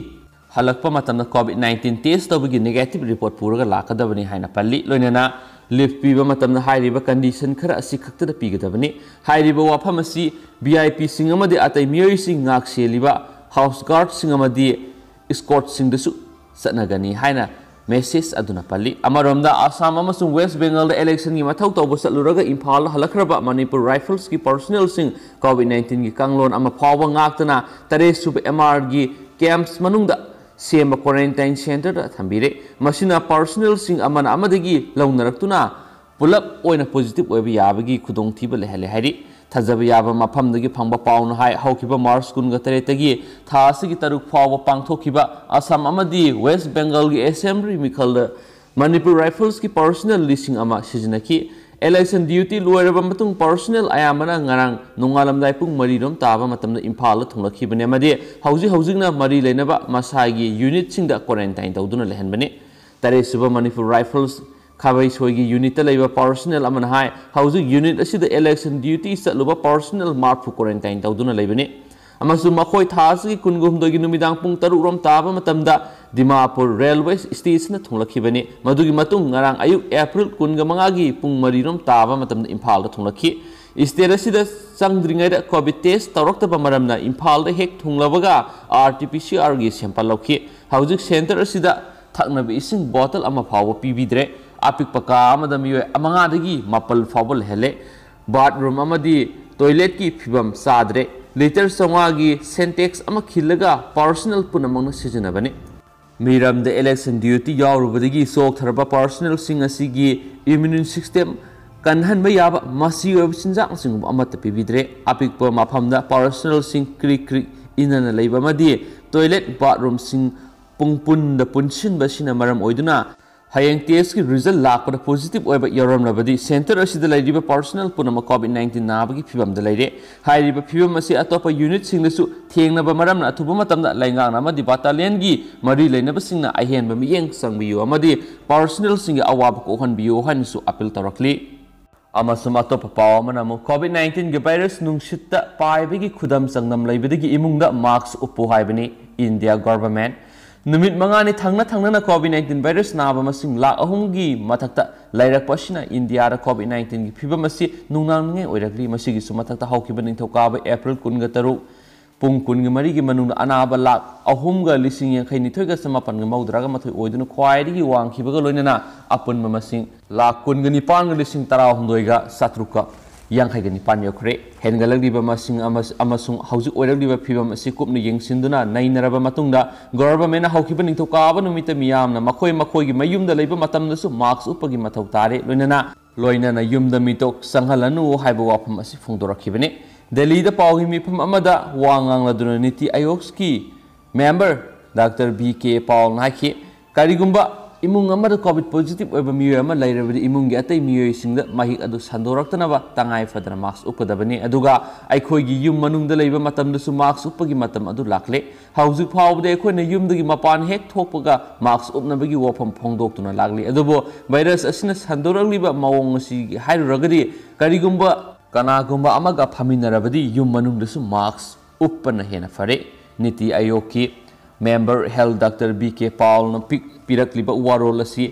ꯍꯜꯂꯛꯄ ꯃꯇꯝꯗ COVID nineteen test ꯇꯧꯕꯒꯤ negative report ꯄꯨꯔꯒ ꯂꯥꯛꯀꯗꯕꯅꯤ ꯍꯥꯏꯅ ꯄꯜꯂꯤ꯫ ꯂꯣꯏꯅꯅ lift ꯄꯤꯕ ꯃꯇꯝꯗ ꯍꯥꯏꯔꯤꯕ condition ꯈꯔ ꯑꯁꯤ ꯈꯛꯇꯗ ꯄꯤꯒꯗꯕꯅꯤ꯫ ꯍꯥꯏꯔꯤꯕ ꯋꯥꯐꯝ ꯑꯁꯤ VIPꯁꯤꯡ ꯑꯃꯗꯤ ꯑꯇꯩ ꯃꯤꯑꯣꯏꯁꯤꯡ ꯉꯥꯛ ꯁꯦꯜꯂꯤꯕ house guardꯁꯤꯡ ꯑꯃꯗꯤ escortꯁꯤꯡꯗꯁꯨ ꯆꯠꯅꯒꯅꯤ ꯍꯥꯏꯅ message ꯑꯗꯨꯅ ꯄꯜꯂꯤ꯫ ꯑꯃꯔꯣꯝꯗ, ꯑꯁꯥꯝ ꯑꯃꯁꯨꯡ ꯋꯦꯁ ꯕꯦꯡꯒꯜꯗ electionꯒꯤ ꯃꯊꯧ ꯇꯧꯕ ꯆꯠꯂꯨꯔꯒ ꯏꯝꯐꯥꯜꯗ ꯍꯜꯂꯛꯈ꯭ꯔꯕ ꯃꯅꯤꯄꯨꯔ Riflesꯀꯤ personnelꯁꯤꯡ COVID nineteenꯒꯤ ꯀꯥꯡꯂꯣꯟ ꯑꯃ ꯐꯥꯎꯕ ꯉꯥꯛꯇꯅ ꯇꯔꯦꯠ ꯁꯨꯕ MRꯒꯤ camps ꯃꯅꯨꯡꯗ ꯁꯦꯝꯕ quarantine centreꯗ ꯊꯝꯕꯤꯔꯦ꯫ ꯃꯁꯤꯅ personnelꯁꯤꯡ ꯑꯃꯅ ꯑꯃꯗꯒꯤ ꯂꯧꯅꯔꯛꯇꯨꯅ ꯄꯨꯂꯞ ꯑꯣꯏꯅ positive ꯑꯣꯏꯕ ꯌꯥꯕꯒꯤ ꯈꯨꯗꯣꯡꯊꯤꯕ ꯂꯩꯍꯜꯂꯦ ꯍꯥꯏꯔꯤ꯫ ꯊꯥꯖꯕ ꯌꯥꯕ ꯃꯐꯝꯗꯒꯤ ꯐꯪꯕ ꯄꯥꯎꯅ ꯍꯥꯏ, ꯍꯧꯈꯤꯕ ꯃꯥꯔꯆ ꯀꯨꯟꯒ ꯇꯔꯦꯠꯇꯒꯤ ꯊꯥ ꯑꯁꯤꯒꯤ ꯇꯔꯨꯛ ꯐꯥꯎꯕ ꯄꯥꯡꯊꯣꯛꯈꯤꯕ ꯑꯁꯥꯝ ꯑꯃꯗꯤ ꯋꯦꯁ ꯕꯦꯡꯒꯜꯒꯤ assembly ꯃꯤꯈꯜꯗ ꯃꯅꯤꯄꯨꯔ Riflesꯀꯤ personnel ꯂꯤꯁꯤꯡ ꯑꯃ ꯁꯤꯖꯤꯟꯅꯈꯤ꯫ Election duty ꯂꯣꯏꯔꯕ ꯃꯇꯨꯡ personnel ꯑꯌꯥꯝꯕꯅ ꯉꯔꯥꯡ ꯅꯣꯡꯉꯥꯜꯂꯝꯗꯥꯏ ꯄꯨꯡ ꯃꯔꯤ ꯔꯣꯝ ꯇꯥꯕ ꯃꯇꯝꯗ ꯏꯝꯐꯥꯜꯗ ꯊꯨꯡꯂꯛꯈꯤꯕꯅꯤ ꯑꯃꯗꯤ ꯍꯧꯖꯤꯛ ꯍꯧꯖꯤꯛꯅ ꯃꯔꯤ ꯂꯩꯅꯕ ꯃꯁꯥꯒꯤ unitꯁꯤꯡꯗ quarantine ꯇꯧꯗꯨꯅ ꯂꯩꯍꯟꯕꯅꯤ꯫ ꯇꯔꯦꯠ ꯁꯨꯕ ꯃꯅꯤꯄꯨꯔ Rifles ꯈꯥꯕꯩꯁꯣꯏꯒꯤ unitꯇ ꯂꯩꯕ personnel ꯑꯃꯅ ꯍꯥꯏ, ꯍꯧꯖꯤꯛ unit ꯑꯁꯤꯗ election duty ꯆꯠꯂꯨꯕ personnel ꯃꯔꯤꯐꯨ quarantine ꯇꯧꯗꯨꯅ ꯂꯩꯕꯅꯤ ꯑꯃꯁꯨꯡ ꯃꯈꯣꯏ ꯊꯥ ꯑꯁꯤꯒꯤ ꯀꯨꯟꯒ ꯍꯨꯝꯗꯣꯏꯒꯤ ꯅꯨꯃꯤꯗꯥꯡ ꯄꯨꯡ ꯇꯔꯨꯛ ꯔꯣꯝ ꯇꯥꯕ ꯃꯇꯝꯗ ꯗꯤꯃꯥꯄꯨꯔ railway stationꯗ ꯊꯨꯡꯂꯛꯈꯤꯕꯅꯤ꯫ ꯃꯗꯨꯒꯤ ꯃꯇꯨꯡ ꯉꯔꯥꯡ ꯑꯌꯨꯛ April ꯀꯨꯟꯒ ꯃꯉꯥꯒꯤ ꯄꯨꯡ ꯃꯔꯤ ꯔꯣꯝ ꯇꯥꯕ ꯃꯇꯝꯗ ꯏꯝꯐꯥꯜꯗ ꯊꯨꯡꯂꯛꯈꯤ꯫ State ꯑꯁꯤꯗ ꯆꯪꯗ꯭ꯔꯤꯉꯩꯗ COVID test ꯇꯧꯔꯛꯇꯕ ꯃꯔꯝꯅ ꯏꯝꯐꯥꯜꯗ ꯍꯦꯛ ꯊꯨꯡꯂꯕꯒ RT-PCRꯒꯤ sample ꯂꯧꯈꯤ꯫ ꯍꯧꯖꯤꯛ centre ꯑꯁꯤꯗ ꯊꯛꯅꯕ ꯏꯁꯤꯡ bottle ꯑꯃ ꯐꯥꯎꯕ ꯄꯤꯕꯤꯗ꯭ꯔꯦ꯫ ꯑꯄꯤꯛꯄ ꯀꯥ ꯑꯃꯗ ꯃꯤꯑꯣꯏ ꯃꯉꯥꯗꯒꯤ ꯃꯥꯄꯜ ꯐꯥꯎꯕ ꯂꯩꯍꯜꯂꯦ꯫ Bathroom ꯑꯃꯗꯤ toiletꯀꯤ ꯐꯤꯕꯝ ꯆꯥꯗ꯭ꯔꯦ꯫ Litre ꯆꯥꯝꯃꯉꯥꯒꯤ Sintex ꯑꯃ ꯈꯤꯜꯂꯒ personnel ꯄꯨꯝꯅꯃꯛꯅ ꯁꯤꯖꯤꯟꯅꯕꯅꯤ꯫ ꯃꯤꯔꯝꯗ election duty ꯌꯥꯎꯔꯨꯕꯗꯒꯤ ꯆꯣꯛꯊꯔꯕ personnelꯁꯤꯡ ꯑꯁꯤꯒꯤ immune system ꯀꯟꯍꯟꯕ ꯌꯥꯕ ꯃꯆꯤ ꯑꯣꯏꯕ ꯆꯤꯟꯖꯥꯛꯅꯆꯤꯡꯕ ꯑꯃꯠꯇ ꯄꯤꯕꯤꯗ꯭ꯔꯦ꯫ ꯑꯄꯤꯛꯄ ꯃꯐꯝꯗ personnelꯁꯤꯡ ꯀ꯭ꯔꯤꯛ ꯀ꯭ꯔꯤꯛ ꯏꯟꯅꯅ ꯂꯩꯕ ꯑꯃꯗꯤ toilet bathroomꯁꯤꯡ ꯄꯨꯡ ꯄꯨꯟꯗ ꯄꯨꯟꯁꯤꯟꯕ ꯑꯁꯤꯅ ꯃꯔꯝ ꯑꯣꯏꯗꯨꯅ ꯍꯌꯦꯡ testꯀꯤ result ꯂꯥꯛꯄꯗ positive ꯑꯣꯏꯕ ꯌꯥꯎꯔꯝꯂꯕꯗꯤ centre ꯑꯁꯤꯗ ꯂꯩꯔꯤꯕ personnel ꯄꯨꯝꯅꯃꯛ COVID nineteen ꯅꯥꯕꯒꯤ ꯐꯤꯕꯝꯗ ꯂꯩꯔꯦ꯫ ꯍꯥꯏꯔꯤꯕ ꯐꯤꯕꯝ ꯑꯁꯤ ꯑꯇꯣꯞꯄ unitꯁꯤꯡꯗꯁꯨ ꯊꯦꯡꯅꯕ ꯃꯔꯝꯅ ꯑꯊꯨꯕ ꯃꯇꯝꯗ ꯂꯩꯉꯥꯛꯅ ꯑꯃꯗꯤ battalionꯒꯤ ꯃꯔꯤ ꯂꯩꯅꯕꯁꯤꯡꯅ ꯑꯍꯦꯟꯕ ꯃꯤꯠꯌꯦꯡ ꯆꯪꯕꯤꯌꯨ ꯑꯃꯗꯤ personnelꯁꯤꯡꯒꯤ ꯑꯋꯥꯕ ꯀꯣꯛꯍꯟꯕꯤꯌꯨ ꯍꯥꯏꯅꯁꯨ appeal ꯇꯧꯔꯛꯂꯤ꯫ ꯑꯃꯁꯨꯡ ꯑꯇꯣꯞꯄ ꯄꯥꯎ ꯑꯃꯅ ꯑꯃꯨꯛ COVID nineteenꯒꯤ virus ꯅꯨꯡꯁꯤꯠꯇ ꯄꯥꯏꯕꯒꯤ ꯈꯨꯗꯝ ꯆꯥꯡꯗꯝ ꯂꯩꯕꯗꯒꯤ ꯏꯃꯨꯡꯗ mask ꯎꯞꯄꯨ ꯍꯥꯏꯕꯅꯤ꯫ India government ꯅꯨꯃꯤꯠ ꯃꯉꯥꯅꯤ ꯊꯪꯅ ꯊꯪꯅꯅ ꯀꯣꯚꯤꯗ ꯅꯥꯏꯟꯇꯤꯟ ꯚꯥꯏꯔꯁ ꯅꯥꯕ ꯃꯁꯤꯡ ꯂꯥꯈ ꯑꯍꯨꯝꯒꯤ ꯃꯊꯛꯇ ꯂꯩꯔꯛꯄ ꯑꯁꯤꯅ ꯏꯟꯗꯤꯌꯥꯗ ꯀꯣꯚꯤꯗ ꯅꯥꯏꯟꯇꯤꯟꯒꯤ ꯐꯤꯕꯝ ꯑꯁꯤ ꯅꯨꯡꯅꯥꯡꯅꯤꯡꯉꯥꯏ ꯑꯣꯏꯔꯛꯂꯤ꯫ ꯃꯁꯤꯒꯤꯁꯨ ꯃꯊꯛꯇ ꯍꯧꯈꯤꯕ ꯅꯤꯡꯊꯧꯀꯥꯕ ꯑꯦꯄ꯭ꯔꯤꯜ ꯀꯨꯟꯒ ꯇꯔꯨꯛ ꯄꯨꯡ ꯀꯨꯟꯒ ꯃꯔꯤꯒꯤ ꯃꯅꯨꯡꯗ ꯑꯅꯥꯕ ꯂꯥꯈ ꯑꯍꯨꯝꯒ ꯂꯤꯁꯤꯡ ꯌꯥꯡꯈꯩ ꯅꯤꯊꯣꯏꯒ ꯆꯃꯥꯄꯟꯒ ꯃꯧꯗ꯭ꯔꯥꯒ ꯃꯥꯊꯣꯏ ꯑꯣꯏꯗꯨꯅ ꯈ꯭ꯋꯥꯏꯗꯒꯤ ꯋꯥꯡꯈꯤꯕꯒ ꯂꯣꯏꯅꯅ ꯑꯄꯨꯟꯕ ꯃꯁꯤꯡ ꯂꯥꯈ ꯀꯨꯟꯒ ꯅꯤꯄꯥꯟꯒ ꯂꯤꯁꯤꯡ ꯇꯔꯥꯍꯨꯝꯗꯣꯏꯒ ꯆꯥꯇ꯭ꯔꯨꯛꯀ ꯌꯥꯡꯈꯩꯒ ꯅꯤꯄꯥꯟ ꯌꯧꯈ꯭ꯔꯦ꯫ ꯍꯦꯟꯒꯠꯂꯛꯂꯤꯕ ꯃꯁꯤꯡ ꯑꯃ-, ꯑꯃꯁꯨꯡ ꯍꯧꯖꯤꯛ ꯑꯣꯏꯔꯛꯂꯤꯕ ꯐꯤꯕꯝ ꯑꯁꯤ ꯀꯨꯞꯅ ꯌꯦꯡꯁꯤꯟꯗꯨꯅ ꯅꯩꯅꯔꯕ ꯃꯇꯨꯡꯗ, ꯒꯣꯚꯔꯟꯃꯦꯟꯠꯅ ꯍꯧꯈꯤꯕ ꯅꯤꯡꯊꯧꯀꯥꯕ ꯅꯨꯃꯤꯠꯇ ꯃꯤꯌꯥꯝꯅ ꯃꯈꯣꯏ ꯃꯈꯣꯏꯒꯤ ꯃꯌꯨꯝꯗ ꯂꯩꯕ ꯃꯇꯝꯗꯁꯨ ꯃꯥꯁ꯭ꯛ ꯎꯞꯄꯒꯤ ꯃꯊꯧ ꯇꯥꯔꯦ, ꯂꯣꯏꯅꯅ, ꯂꯣꯏꯅꯅ ꯌꯨꯝꯗ ꯃꯤꯇꯣꯛ ꯆꯪꯍꯜꯂꯅꯨ ꯍꯥꯏꯕ ꯋꯥꯐꯝ ꯑꯁꯤ ꯐꯣꯡꯗꯣꯔꯛꯈꯤꯕꯅꯤ꯫ ꯗꯦꯜꯂꯤꯗ ꯄꯥꯎꯒꯤ ꯃꯤꯐꯝ ꯑꯃꯗ ꯋꯥ ꯉꯥꯡꯂꯗꯨꯅ ꯅꯤꯇꯤ ꯑꯥꯌꯣꯒꯀꯤ ꯃꯦꯝꯕꯔ ꯗꯥꯛꯇꯔ ꯕꯤ ꯀꯦ ꯄꯥꯎꯜꯅ ꯍꯥꯏꯈꯤ, ꯀꯔꯤꯒꯨꯝꯕ ꯏꯃꯨꯡ ꯑꯃꯗ ꯀꯣꯚꯤꯗ ꯄꯣꯖꯤꯇꯤꯚ ꯑꯣꯏꯕ ꯃꯤꯑꯣꯏ ꯑꯃ ꯂꯩꯔꯕꯗꯤ, ꯏꯃꯨꯡꯒꯤ ꯑꯇꯩ ꯃꯤꯑꯣꯏꯁꯤꯡꯗ ꯃꯍꯤꯛ ꯑꯗꯨ ꯁꯟꯗꯣꯔꯛꯇꯅꯕ ꯇꯉꯥꯏ ꯐꯗꯅ ꯃꯥꯁ꯭ꯛ ꯎꯞꯀꯗꯕꯅꯤ꯫ ꯑꯗꯨꯒ ꯑꯩꯈꯣꯏꯒꯤ ꯌꯨꯝ ꯃꯅꯨꯡꯗ ꯂꯩꯕ ꯃꯇꯝꯗꯁꯨ ꯃꯥꯁ꯭ꯛ ꯎꯞꯄꯒꯤ ꯃꯇꯝ ꯑꯗꯨ ꯂꯥꯛꯂꯦ꯫ ꯍꯧꯖꯤꯛ ꯐꯥꯎꯕꯗ ꯑꯩꯈꯣꯏꯅ ꯌꯨꯝꯗꯒꯤ ꯃꯄꯥꯟ ꯍꯦꯛ ꯊꯣꯛꯄꯒ ꯃꯥꯁ꯭ꯛ ꯎꯞꯅꯕꯒꯤ ꯋꯥꯐꯝ ꯐꯣꯡꯗꯣꯛꯇꯨꯅ ꯂꯥꯛꯂꯤ꯫ ꯑꯗꯨꯕꯨ ꯚꯥꯏꯔꯁ ꯑꯁꯤꯅ ꯁꯟꯗꯣꯔꯛꯂꯤꯕ ꯃꯑꯣꯡ ꯑꯁꯤꯒꯤ ꯍꯥꯏꯔꯨꯔꯒꯗꯤ, ꯀꯔꯤꯒꯨꯝꯕ ꯀꯅꯥꯒꯨꯝꯕ ꯑꯃꯒ ꯐꯝꯃꯤꯟꯅꯔꯕꯗꯤ ꯌꯨꯝ ꯃꯅꯨꯡꯗꯁꯨ ꯃꯥꯁ꯭ꯛ ꯎꯞꯄꯅ ꯍꯦꯟꯅ ꯐꯔꯦ꯫ ꯅꯤꯇꯤ ꯑꯥꯌꯣꯒꯀꯤ ꯃꯦꯝꯕꯔ ꯍꯦꯜꯊ ꯗꯥꯛꯇꯔ ꯕꯤ ꯀꯦ ꯄꯥꯎꯜꯅ ꯄꯤꯛ-, ꯄꯤꯔꯛꯂꯤꯕ ꯋꯥꯔꯣꯜ ꯑꯁꯤ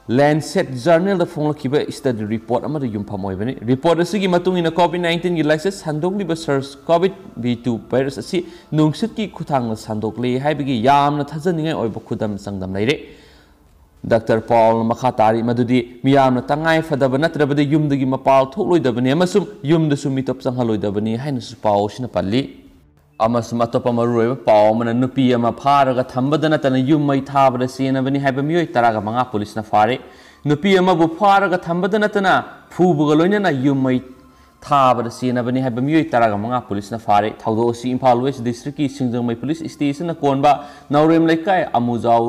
ꯂꯦꯟꯁꯦꯠ ꯖꯔꯅꯦꯜꯗ ꯐꯣꯡꯂꯛꯈꯤꯕ ꯁ꯭ꯇꯗꯤ ꯔꯤꯄꯣꯔꯠ ꯑꯃꯗ ꯌꯨꯝꯐꯝ ꯑꯣꯏꯕꯅꯤ꯫ ꯔꯤꯄꯣꯔꯠ ꯑꯁꯤꯒꯤ ꯃꯇꯨꯡ ꯏꯟꯅ, ꯀꯣꯚꯤꯗ ꯅꯥꯏꯟꯇꯤꯟꯒꯤ ꯂꯥꯏꯆꯠ ꯁꯟꯗꯣꯛꯂꯤꯕ ꯁꯥꯔꯁ ꯀꯣꯚꯤꯗ ꯚꯤ ꯇꯨ ꯚꯥꯏꯔꯁ ꯑꯁꯤ ꯅꯨꯡꯁꯤꯠꯀꯤ ꯈꯨꯠꯊꯥꯡꯗ ꯁꯟꯗꯣꯛꯂꯦ ꯍꯥꯏꯕꯒꯤ ꯌꯥꯝꯅ ꯊꯥꯖꯅꯤꯡꯉꯥꯏ ꯑꯣꯏꯕ ꯈꯨꯗꯝ ꯆꯥꯡꯗꯝ ꯂꯩꯔꯦ꯫ ꯗꯥꯛꯇꯔ ꯄꯥꯎꯜꯅ ꯃꯈꯥ ꯇꯥꯔꯤ ꯃꯗꯨꯗꯤ ꯃꯤꯌꯥꯝꯅ ꯇꯉꯥꯏ ꯐꯗꯕ ꯅꯠꯇ꯭ꯔꯕꯗꯤ ꯌꯨꯝꯗꯒꯤ ꯃꯄꯥꯜ ꯊꯣꯛꯂꯣꯏꯗꯕꯅꯤ ꯑꯃꯁꯨꯡ ꯌꯨꯝꯗꯁꯨ ꯃꯤꯇꯣꯞ ꯆꯪꯍꯜꯂꯣꯏꯗꯕꯅꯤ ꯍꯥꯏꯅꯁꯨ ꯄꯥꯎ ꯑꯁꯤꯅ ꯄꯜꯂꯤ꯫ ꯑꯃꯁꯨꯡ ꯑꯇꯣꯞꯄ ꯃꯔꯨꯑꯣꯏꯕ ꯄꯥꯎ ꯑꯃꯅ, ꯅꯨꯄꯤ ꯑꯃ ꯐꯥꯔꯒ ꯊꯝꯕꯗ ꯅꯠꯇꯅ ꯌꯨꯝ ꯃꯩ ꯊꯥꯕꯗ ꯆꯦꯟꯅꯕꯅꯤ ꯍꯥꯏꯕ ꯃꯤꯑꯣꯏ ꯇꯔꯥꯒ ꯃꯉꯥ ꯄꯨꯂꯤꯁꯅ ꯐꯥꯔꯦ꯫ ꯅꯨꯄꯤ ꯑꯃꯕꯨ ꯐꯥꯔꯒ ꯊꯝꯕꯗ ꯅꯠꯇꯅ ꯐꯨꯕꯒ ꯂꯣꯏꯅꯅ ꯌꯨꯝ ꯃꯩ ꯊꯥꯕꯗ ꯆꯦꯟꯅꯕꯅꯤ ꯍꯥꯏꯕ ꯃꯤꯑꯣꯏ ꯇꯔꯥꯒ ꯃꯉꯥ ꯄꯨꯂꯤꯁꯅ ꯐꯥꯔꯦ꯫ ꯊꯧꯗꯣꯛ ꯑꯁꯤ ꯏꯝꯐꯥꯜ ꯋꯦꯁ ꯗꯤꯁꯇ꯭ꯔꯤꯛꯀꯤ ꯁꯤꯡꯖꯃꯩ ꯄꯨꯂꯤꯁ ꯁ꯭ꯇꯦꯁꯟꯅ ꯀꯣꯟꯕ ꯅꯥꯎꯔꯦꯝ ꯂꯩꯀꯥꯏ ꯑꯃꯨꯖꯥꯎ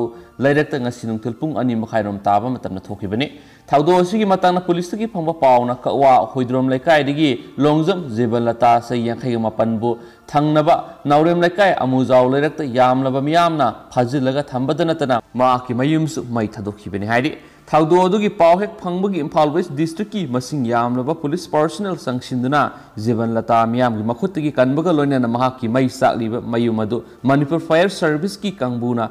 ꯂꯩꯔꯛꯇ ꯉꯁꯤ ꯅꯨꯡꯊꯤꯜ ꯄꯨꯡ ꯑꯅꯤ ꯃꯈꯥꯏꯔꯣꯝ ꯇꯥꯕ ꯃꯇꯝꯗ ꯊꯣꯛꯈꯤꯕꯅꯤ꯫ ꯊꯧꯗꯣꯛ ꯑꯁꯤꯒꯤ ꯃꯇꯥꯡꯗ ꯄꯨꯂꯤꯁꯇꯒꯤ ꯐꯪꯕ ꯄꯥꯎꯅ ꯀꯛꯋꯥ ꯍꯣꯏꯗ꯭ꯔꯣꯝ ꯂꯩꯀꯥꯏꯗꯒꯤ ꯂꯣꯡꯖꯝ ꯖꯤꯕꯟꯂꯇꯥ, ꯆꯍꯤ ꯌꯥꯡꯈꯩꯒ ꯃꯥꯄꯟꯕꯨ ꯊꯪꯅꯕ ꯅꯥꯎꯔꯦꯝ ꯂꯩꯀꯥꯏ ꯑꯃꯨꯖꯥꯎ ꯂꯩꯔꯛꯇ ꯌꯥꯝꯂꯕ ꯃꯤꯌꯥꯝꯅ ꯐꯥꯖꯤꯜꯂꯒ ꯊꯝꯕꯗ ꯅꯠꯇꯅ ꯃꯍꯥꯛꯀꯤ ꯃꯌꯨꯝꯁꯨ ꯃꯩ ꯊꯥꯗꯣꯛꯈꯤꯕꯅꯤ ꯍꯥꯏꯔꯤ꯫ ꯊꯧꯗꯣꯛ ꯑꯗꯨꯒꯤ ꯄꯥꯎ ꯍꯦꯛ ꯐꯪꯕꯒꯤ ꯏꯝꯐꯥꯜ ꯋꯦꯁ ꯗꯤꯁꯇ꯭ꯔꯤꯛꯀꯤ ꯃꯁꯤꯡ ꯌꯥꯝꯂꯕ ꯄꯨꯂꯤꯁ ꯄꯥꯔꯁꯣꯅꯦꯜ ꯆꯪꯁꯤꯟꯗꯨꯅ ꯖꯤꯕꯟꯂꯇꯥ ꯃꯤꯌꯥꯝꯒꯤ ꯃꯈꯨꯠꯇꯒꯤ ꯀꯟꯕꯒ ꯂꯣꯏꯅꯅ ꯃꯍꯥꯛꯀꯤ ꯃꯩ ꯆꯥꯛꯂꯤꯕ ꯃꯌꯨꯝ ꯑꯗꯨ ꯃꯅꯤꯄꯨꯔ ꯐꯥꯌꯔ ꯁꯔꯚꯤꯁꯀꯤ ꯀꯥꯡꯕꯨꯅ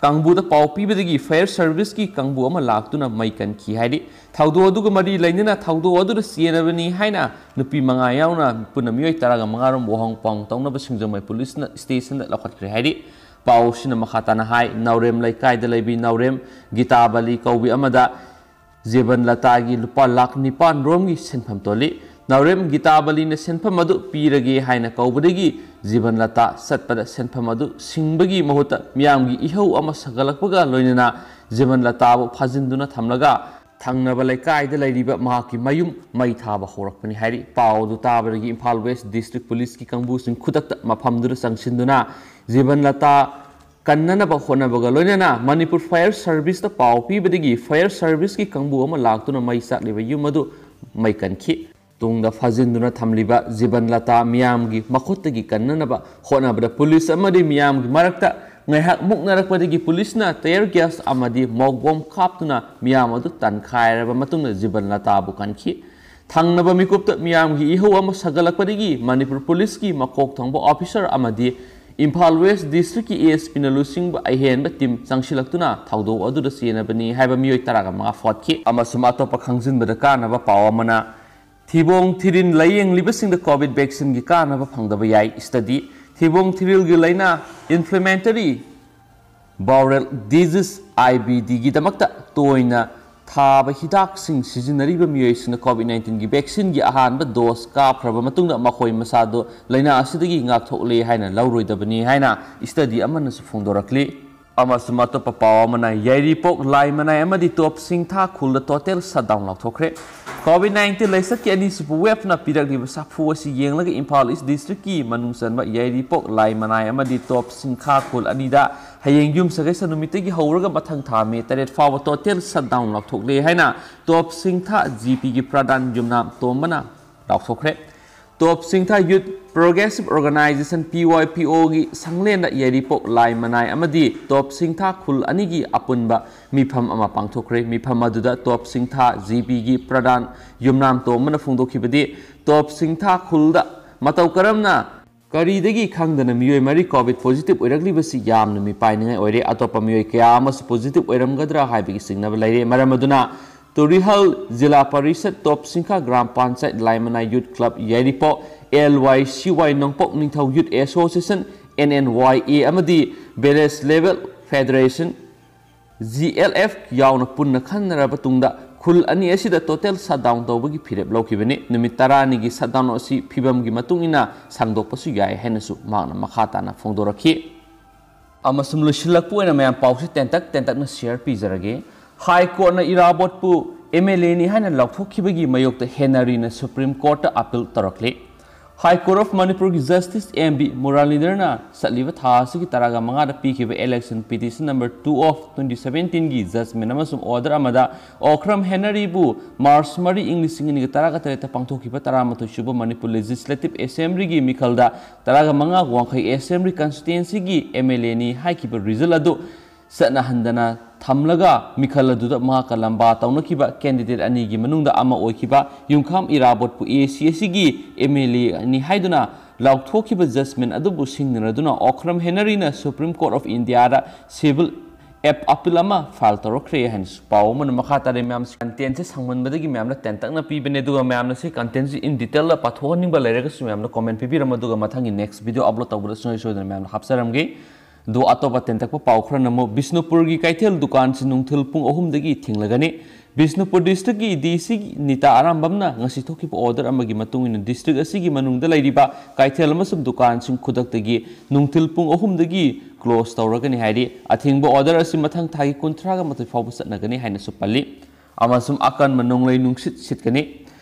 ꯀꯥꯡꯕꯨꯗ ꯄꯥꯎ ꯄꯤꯕꯗꯒꯤ fire serviceꯀꯤ ꯀꯥꯡꯕꯨ ꯑꯃ ꯂꯥꯛꯇꯨꯅ ꯃꯩ ꯀꯟꯈꯤ ꯍꯥꯏꯔꯤ꯫ ꯊꯧꯗꯣꯛ ꯑꯗꯨꯒ ꯃꯔꯤ ꯂꯩꯅꯅ ꯊꯧꯗꯣꯛ ꯑꯗꯨꯗ ꯆꯦꯟꯅꯕꯅꯤ ꯍꯥꯏꯅ ꯅꯨꯄꯤ ꯃꯉꯥ ꯌꯥꯎꯅ ꯄꯨꯟꯅ ꯃꯤꯑꯣꯏ ꯇꯔꯥꯒ ꯃꯉꯥ ꯔꯣꯝ ꯋꯥꯍꯣꯡ ꯄꯥꯎ ꯇꯧꯅꯕ ꯁꯤꯡꯖꯃꯩ ꯄꯨꯂꯤꯁꯅ stationꯗ ꯂꯧꯈꯠꯈ꯭ꯔꯦ ꯍꯥꯏꯔꯤ꯫ ꯄꯥꯎ ꯑꯁꯤꯅ ꯃꯈꯥ ꯇꯥꯅ ꯍꯥꯏ, ꯅꯥꯎꯔꯦꯝ ꯂꯩꯀꯥꯏꯗ ꯂꯩꯕꯤ ꯅꯥꯎꯔꯦꯝ ꯒꯤꯇꯥꯕꯂꯤ ꯀꯧꯕꯤ ꯑꯃꯗ ꯖꯤꯕꯟ ꯂꯇꯥꯒꯤ ꯂꯨꯄꯥ ꯂꯥꯈ ꯅꯤꯄꯥꯟ ꯔꯣꯝꯒꯤ ꯁꯦꯟꯐꯝ ꯇꯣꯜꯂꯤ꯫ ꯅꯥꯎꯔꯦꯝ ꯒꯤꯇꯥꯕꯂꯤꯅ ꯁꯦꯟꯐꯝ ꯑꯗꯨ ꯄꯤꯔꯒꯦ ꯍꯥꯏꯅ ꯀꯧꯕꯗꯒꯤ ꯖꯤꯕꯟ ꯂꯇꯥ ꯆꯠꯄꯗ ꯁꯦꯟꯐꯝ ꯑꯗꯨ ꯁꯤꯡꯕꯒꯤ ꯃꯍꯨꯠꯇ ꯃꯤꯌꯥꯝꯒꯤ ꯏꯍꯧ ꯑꯃ ꯁꯥꯒꯠꯂꯛꯄꯒ ꯂꯣꯏꯅꯅ ꯖꯤꯕꯟ ꯂꯇꯥꯕꯨ ꯐꯥꯖꯤꯟꯗꯨꯅ ꯊꯝꯂꯒ ꯊꯪꯅꯕ ꯂꯩꯀꯥꯏꯗ ꯂꯩꯔꯤꯕ ꯃꯍꯥꯛꯀꯤ ꯃꯌꯨꯝ ꯃꯩ ꯊꯥꯕ ꯍꯧꯔꯛꯄꯅꯤ ꯍꯥꯏꯔꯤ꯫ ꯄꯥꯎ ꯑꯗꯨ ꯇꯥꯕꯗꯒꯤ ꯏꯝꯐꯥꯜ West District Policeꯀꯤ ꯀꯥꯡꯕꯨꯁꯤꯡ ꯈꯨꯗꯛꯇ ꯃꯐꯝꯗꯨꯗ ꯆꯪꯁꯤꯟꯗꯨꯅ ꯖꯤꯕꯟ ꯂꯇꯥ ꯀꯟꯅꯅꯕ ꯍꯣꯠꯅꯕꯒ ꯂꯣꯏꯅꯅ ꯃꯅꯤꯄꯨꯔ Fire Serviceꯇ ꯄꯥꯎ ꯄꯤꯕꯗꯒꯤ fire serviceꯀꯤ ꯀꯥꯡꯕꯨ ꯑꯃ ꯂꯥꯛꯇꯨꯅ ꯃꯩ ꯆꯥꯛꯂꯤꯕ ꯌꯨꯝ ꯑꯗꯨ ꯃꯩ ꯀꯟꯈꯤ꯫ ꯇꯨꯡꯗ ꯐꯥꯖꯤꯟꯗꯨꯅ ꯊꯝꯂꯤꯕ ꯖꯤꯕꯟ ꯂꯇꯥ ꯃꯤꯌꯥꯝꯒꯤ ꯃꯈꯨꯠꯇꯒꯤ ꯀꯟꯅꯅꯕ ꯍꯣꯠꯅꯕꯗ ꯄꯨꯂꯤꯁ ꯑꯃꯗꯤ ꯃꯤꯌꯥꯝꯒꯤ ꯃꯔꯛꯇ ꯉꯥꯏꯍꯥꯛ ꯃꯨꯛꯅꯔꯛꯄꯗꯒꯤ ꯄꯨꯂꯤꯁꯅ tear gas ꯑꯃꯗꯤ ꯃꯣꯛ ꯕꯣꯝ ꯀꯥꯞꯇꯨꯅ ꯃꯤꯌꯥꯝ ꯑꯗꯨ ꯇꯥꯟꯈꯥꯏꯔꯕ ꯃꯇꯨꯡꯗ ꯖꯤꯕꯟ ꯂꯇꯥꯕꯨ ꯀꯟꯈꯤ꯫ ꯊꯪꯅꯕ ꯃꯤꯀꯨꯞꯇ ꯃꯤꯌꯥꯝꯒꯤ ꯏꯍꯧ ꯑꯃ ꯁꯥꯒꯠꯂꯛꯄꯗꯒꯤ ꯃꯅꯤꯄꯨꯔ ꯄꯨꯂꯤꯁꯀꯤ ꯃꯀꯣꯛ ꯊꯣꯡꯕ officer ꯑꯃꯗꯤ ꯏꯝꯐꯥꯜ West Districtꯀꯤ ASPꯅ ꯂꯨꯆꯤꯡꯕ ꯑꯍꯦꯟꯕ team ꯆꯪꯁꯤꯜꯂꯛꯇꯨꯅ ꯊꯧꯗꯣꯛ ꯑꯗꯨꯗ ꯆꯦꯟꯅꯕꯅꯤ ꯍꯥꯏꯕ ꯃꯤꯑꯣꯏ ꯇꯔꯥꯒ ꯃꯉꯥ ꯐꯣꯠꯈꯤ꯫ ꯑꯃꯁꯨꯡ ꯑꯇꯣꯞꯄ ꯈꯪꯖꯤꯟꯕꯗ ꯀꯥꯟꯅꯕ ꯄꯥꯎ ꯑꯃꯅ, ꯊꯤꯕꯣꯡ ꯊꯤꯔꯤꯟ ꯂꯥꯌꯦꯡꯂꯤꯕꯁꯤꯡꯗ COVID vaccineꯒꯤ ꯀꯥꯟꯅꯕ ꯐꯪꯗꯕ ꯌꯥꯏ꯫ Study, ꯊꯤꯕꯣꯡ ꯊꯤꯔꯤꯜꯒꯤ ꯂꯥꯏꯅꯥ, inflammatory bowel disease, IBDꯒꯤꯗꯃꯛꯇ ꯇꯣꯏꯅ ꯊꯥꯕ ꯍꯤꯗꯥꯛꯁꯤꯡ ꯁꯤꯖꯤꯟꯅꯔꯤꯕ ꯃꯤꯑꯣꯏꯁꯤꯡꯅ COVID nineteenꯒꯤ vaccineꯒꯤ ꯑꯍꯥꯟꯕ dose ꯀꯥꯞꯈ꯭ꯔꯕ ꯃꯇꯨꯡꯗ ꯃꯈꯣꯏ ꯃꯁꯥꯗꯨ ꯂꯥꯏꯅꯥ ꯑꯁꯤꯗꯒꯤ ꯉꯥꯛꯊꯣꯛꯂꯦ ꯍꯥꯏꯅ ꯂꯧꯔꯣꯏꯗꯕꯅꯤ ꯍꯥꯏꯅ study ꯑꯃꯅꯁꯨ ꯐꯣꯡꯗꯣꯔꯛꯂꯤ꯫ ꯑꯃꯁꯨꯡ ꯑꯇꯣꯞꯄ ꯄꯥꯎ ꯑꯃꯅ, ꯌꯥꯏꯔꯤꯄꯣꯛ, ꯂꯥꯏꯃꯅꯥꯏ ꯑꯃꯗꯤ ꯇꯣꯞ ꯁꯤꯡꯊꯥ ꯈꯨꯜꯗ total shutdown ꯂꯥꯎꯊꯣꯛꯈ꯭ꯔꯦ꯫ COVID nineteen ꯂꯥꯏꯆꯠꯀꯤ ꯑꯅꯤꯁꯨꯕ waveꯅ ꯄꯤꯔꯛꯂꯤꯕ ꯁꯥꯐꯨ ꯑꯁꯤ ꯌꯦꯡꯂꯒ ꯏꯝꯐꯥꯜ East Districtꯀꯤ ꯃꯅꯨꯡ ꯆꯟꯕ ꯌꯥꯏꯔꯤꯄꯣꯛ, ꯂꯥꯏꯃꯅꯥꯏ ꯑꯃꯗꯤ ꯇꯣꯞ ꯁꯤꯡꯊꯥ ꯈꯨꯜ ꯑꯅꯤꯗ ꯍꯌꯦꯡ ꯌꯨꯝꯁꯀꯩꯁ ꯅꯨꯃꯤꯠꯇꯒꯤ ꯍꯧꯔꯒ ꯃꯊꯪ ꯊꯥ May ꯇꯔꯦꯠ ꯐꯥꯎꯕ total shutdown ꯂꯥꯎꯊꯣꯛꯂꯦ ꯍꯥꯏꯅ ꯇꯣꯞ ꯁꯤꯡꯊꯥ GPꯒꯤ ꯄ꯭ꯔꯙꯥꯟ ꯌꯨꯝꯅꯥꯝ ꯇꯣꯝꯕꯅ ꯂꯥꯎꯊꯣꯛꯈ꯭ꯔꯦ꯫ ꯇꯣꯞ ꯁꯤꯡꯊꯥ Youth Progressive Organisation, PYPOꯒꯤ ꯁꯪꯂꯦꯟꯗ ꯌꯥꯏꯔꯤꯄꯣꯛ, ꯂꯥꯏꯃꯅꯥꯏ ꯑꯃꯗꯤ ꯇꯣꯞ ꯁꯤꯡꯊꯥ ꯈꯨꯜ ꯑꯅꯤꯒꯤ ꯑꯄꯨꯟꯕ ꯃꯤꯐꯝ ꯑꯃ ꯄꯥꯡꯊꯣꯛꯈ꯭ꯔꯦ꯫ ꯃꯤꯐꯝ ꯑꯗꯨꯗ ꯇꯣꯞ ꯁꯤꯡꯊꯥ GPꯒꯤ ꯄ꯭ꯔꯙꯥꯟ ꯌꯨꯝꯅꯥꯝ ꯇꯣꯝꯕꯅ ꯐꯣꯡꯗꯣꯛꯈꯤꯕꯗꯤ, ꯇꯣꯞ ꯁꯤꯡꯊꯥ ꯈꯨꯜꯗ ꯃꯇꯧ ꯀꯔꯝꯅ ꯀꯔꯤꯗꯒꯤ ꯈꯪꯗꯅ ꯃꯤꯑꯣꯏ ꯃꯔꯤ ꯀꯣꯚꯤꯗ ꯄꯣꯖꯤꯇꯤꯚ ꯑꯣꯏꯔꯛꯂꯤꯕꯁꯤ ꯌꯥꯝꯅ ꯃꯤꯄꯥꯏꯅꯤꯡꯉꯥꯏ ꯑꯣꯏꯔꯦ꯫ ꯑꯇꯣꯞꯄ ꯃꯤꯑꯣꯏ ꯀꯌꯥ ꯑꯃꯁꯨ ꯄꯣꯖꯤꯇꯤꯚ ꯑꯣꯏꯔꯝꯒꯗ꯭ꯔꯥ ꯍꯥꯏꯕꯒꯤ ꯆꯤꯡꯅꯕ ꯂꯩꯔꯦ꯫ ꯃꯔꯝ ꯑꯗꯨꯅ ꯇꯨꯔꯤꯍꯜ ꯖꯤꯂꯥ ꯄꯔꯤꯁꯠ, ꯇꯣꯞ ꯁꯤꯡꯈꯥ ꯒ꯭ꯔꯥꯝ ꯄꯟꯆꯥꯌꯠ, ꯂꯥꯏꯃꯅꯥꯏ ꯌꯨꯠ ꯀ꯭ꯂꯕ ꯌꯥꯏꯔꯤꯄꯣꯛ, ꯑꯦꯜ ꯋꯥꯏ ꯁꯤ ꯋꯥꯏ ꯅꯣꯡꯄꯣꯛ ꯅꯤꯡꯊꯧ ꯌꯨꯠ ꯑꯦꯁꯣꯁꯤꯌꯦꯁꯟ, ꯑꯦꯟ ꯑꯦꯟ ꯋꯥꯏ ꯑꯦ, ꯑꯃꯗꯤ village level federation, G L F, ꯌꯥꯎꯅ ꯄꯨꯟꯅ ꯈꯟꯅꯔꯕ ꯇꯨꯡꯗ ꯈꯨꯜ ꯑꯅꯤ ꯑꯁꯤꯗ ꯇꯣꯇꯦꯜ ꯁꯠꯗꯥꯎꯟ ꯇꯧꯕꯒꯤ ꯐꯤꯔꯦꯞ ꯂꯧꯈꯤꯕꯅꯤ꯫ ꯅꯨꯃꯤꯠ ꯇꯔꯥꯅꯤꯒꯤ ꯁꯠꯗꯥꯎꯟ ꯑꯁꯤ ꯐꯤꯕꯝꯒꯤ ꯃꯇꯨꯡ ꯏꯟꯅ ꯁꯥꯡꯗꯣꯛꯄꯁꯨ ꯌꯥꯏ ꯍꯥꯏꯅꯁꯨ ꯃꯍꯥꯛꯅ ꯃꯈꯥ ꯇꯥꯅ ꯐꯣꯡꯗꯣꯔꯛꯈꯤ꯫ ꯑꯃꯁꯨꯡ ꯂꯣꯏꯁꯤꯜꯂꯛꯄ ꯑꯣꯏꯅ ꯃꯌꯥꯝ ꯄꯥꯎꯁꯤ ꯇꯦꯟꯇꯛ ꯇꯦꯟꯇꯛꯅ ꯁꯤꯌꯔ ꯄꯤꯖꯔꯒꯦ꯫ ꯍꯥꯏ ꯀꯣꯔꯠꯅ ꯏꯔꯥꯕꯣꯠꯄꯨ ꯑꯦꯝ ꯑꯦꯜ ꯑꯦꯅꯤ ꯍꯥꯏꯅ ꯂꯥꯎꯊꯣꯛꯈꯤꯕꯒꯤ ꯃꯥꯌꯣꯛꯇ ꯍꯦꯅꯔꯤꯅ ꯁꯨꯄ꯭ꯔꯤꯝ ꯀꯣꯔꯠꯇ ꯑꯄꯤꯜ ꯇꯧꯔꯛꯂꯤ꯫ ꯍꯥꯏ ꯀꯣꯔꯠ ꯑꯣꯐ ꯃꯅꯤꯄꯨꯔꯒꯤ ꯖꯁꯇꯤꯁ ꯑꯦꯝ ꯕꯤ ꯃꯨꯔꯥꯂꯤꯙꯔꯅ ꯆꯠꯂꯤꯕ ꯊꯥ ꯑꯁꯤꯒꯤ ꯇꯔꯥꯒ ꯃꯉꯥꯗ ꯄꯤꯈꯤꯕ election petition number two of twenty seventeenꯒꯤ judgment ꯑꯃꯁꯨꯡ order ꯑꯃꯗ ꯑꯣꯈ꯭ꯔꯝ ꯍꯦꯅꯔꯤꯕꯨ ꯃꯥꯔꯆ ꯃꯔꯤ, ꯏꯪ ꯂꯤꯁꯤꯡ ꯑꯅꯤꯒ ꯇꯔꯥꯒ ꯇꯔꯦꯠꯇ ꯄꯥꯡꯊꯣꯛꯈꯤꯕ ꯇꯔꯥꯃꯥꯊꯣꯏ ꯁꯨꯕ ꯃꯅꯤꯄꯨꯔ Legislative Assemblyꯒꯤ ꯃꯤꯈꯜꯗ ꯇꯔꯥꯒ ꯃꯉꯥ ꯋꯥꯡꯈꯩ Assembly Constituencyꯒꯤ ꯑꯦꯝ ꯑꯦꯜ ꯑꯦꯅꯤ ꯍꯥꯏꯈꯤꯕ result ꯑꯗꯨ ꯆꯠꯅꯍꯟꯗꯅ ꯊꯝꯂꯒ, ꯃꯤꯈꯜ ꯑꯗꯨꯗ ꯃꯍꯥꯛꯀ ꯂꯝꯕꯥ ꯇꯧꯅꯈꯤꯕ candidate ꯑꯅꯤꯒꯤ ꯃꯅꯨꯡꯗ ꯑꯃ ꯑꯣꯏꯈꯤꯕ ꯌꯨꯝꯈꯥꯝ ꯏꯔꯥꯕꯣꯠꯄꯨ ꯑꯦ ꯁꯤ ꯑꯦꯁꯤꯒꯤ ꯑꯦꯝ ꯑꯦꯜ ꯑꯦꯅꯤ ꯍꯥꯏꯗꯨꯅ ꯂꯥꯎꯊꯣꯛꯈꯤꯕ judgment ꯑꯗꯨꯕꯨ ꯁꯤꯡꯅꯔꯗꯨꯅ ꯑꯣꯈ꯭ꯔꯝ ꯍꯦꯅꯔꯤꯅ Supreme Court of Indiaꯗ civil app appeal ꯑꯃ file ꯇꯧꯔꯛꯈ꯭ꯔꯦ ꯍꯥꯏꯅꯁꯨ ꯄꯥꯎ ꯑꯃꯅ ꯃꯈꯥ ꯇꯥꯔꯦ꯫ ꯃꯌꯥꯝꯁꯤ contentꯁꯦ ꯁꯥꯡꯃꯟꯕꯗꯒꯤ ꯃꯌꯥꯝꯅ ꯇꯦꯟꯇꯛꯅ ꯄꯤꯕꯅꯦ, ꯑꯗꯨꯒ ꯃꯌꯥꯝꯅ ꯁꯤ contentꯁꯤ in detailꯗ ꯄꯥꯊꯣꯛꯍꯟꯅꯤꯡꯕ ꯂꯩꯔꯒꯁꯨ ꯃꯌꯥꯝꯅ comment ꯄꯤꯕꯤꯔꯝꯃꯣ, ꯑꯗꯨꯒ ꯃꯊꯪꯒꯤ next video upload ꯇꯧꯕꯗ ꯁꯨꯡꯁꯣꯏ ꯁꯣꯏꯗꯅ ꯃꯌꯥꯝꯅ ꯍꯥꯞꯆꯔꯝꯒꯦ꯫ ꯑꯗꯨ ꯑꯇꯣꯞꯄ ꯇꯦꯟꯇꯛꯄ ꯄꯥꯎ ꯈꯔꯅ ꯑꯃꯨꯛ ꯕꯤꯁꯅꯨꯄꯨꯔꯒꯤ ꯀꯩꯊꯦꯜ ꯗꯨꯀꯥꯟꯁꯤ ꯅꯨꯡꯊꯤꯜ ꯄꯨꯡ ꯑꯍꯨꯝꯗꯒꯤ ꯊꯤꯡꯂꯒꯅꯤ꯫ ꯕꯤꯁꯅꯨꯄꯨꯔ districtꯀꯤ D C ꯅꯤꯇꯥ ꯑꯔꯥꯝꯕꯝꯅ ꯉꯁꯤ ꯊꯣꯛꯈꯤꯕ order ꯑꯃꯒꯤ ꯃꯇꯨꯡ ꯏꯟꯅ district ꯑꯁꯤꯒꯤ ꯃꯅꯨꯡꯗ ꯂꯩꯔꯤꯕ ꯀꯩꯊꯦꯜ ꯑꯃꯁꯨꯡ ꯗꯨꯀꯥꯟꯁꯤꯡ ꯈꯨꯗꯛꯇꯒꯤ ꯅꯨꯡꯊꯤꯜ ꯄꯨꯡ ꯑꯍꯨꯝꯗꯒꯤ close ꯇꯧꯔꯒꯅꯤ ꯍꯥꯏꯔꯤ꯫ ꯑꯊꯤꯡꯕ order ꯑꯁꯤ ꯃꯊꯪ ꯊꯥꯒꯤ ꯀꯨꯟꯊ꯭ꯔꯥꯒ ꯃꯥꯊꯣꯏ ꯐꯥꯎꯕ ꯆꯠꯅꯒꯅꯤ ꯍꯥꯏꯅꯁꯨ ꯄꯜꯂꯤ꯫ ꯑꯃꯁꯨꯡ ꯑꯀꯟꯕ ꯅꯣꯡꯂꯩ ꯅꯨꯡꯁꯤꯠ ꯁꯤꯠꯀꯅꯤ꯫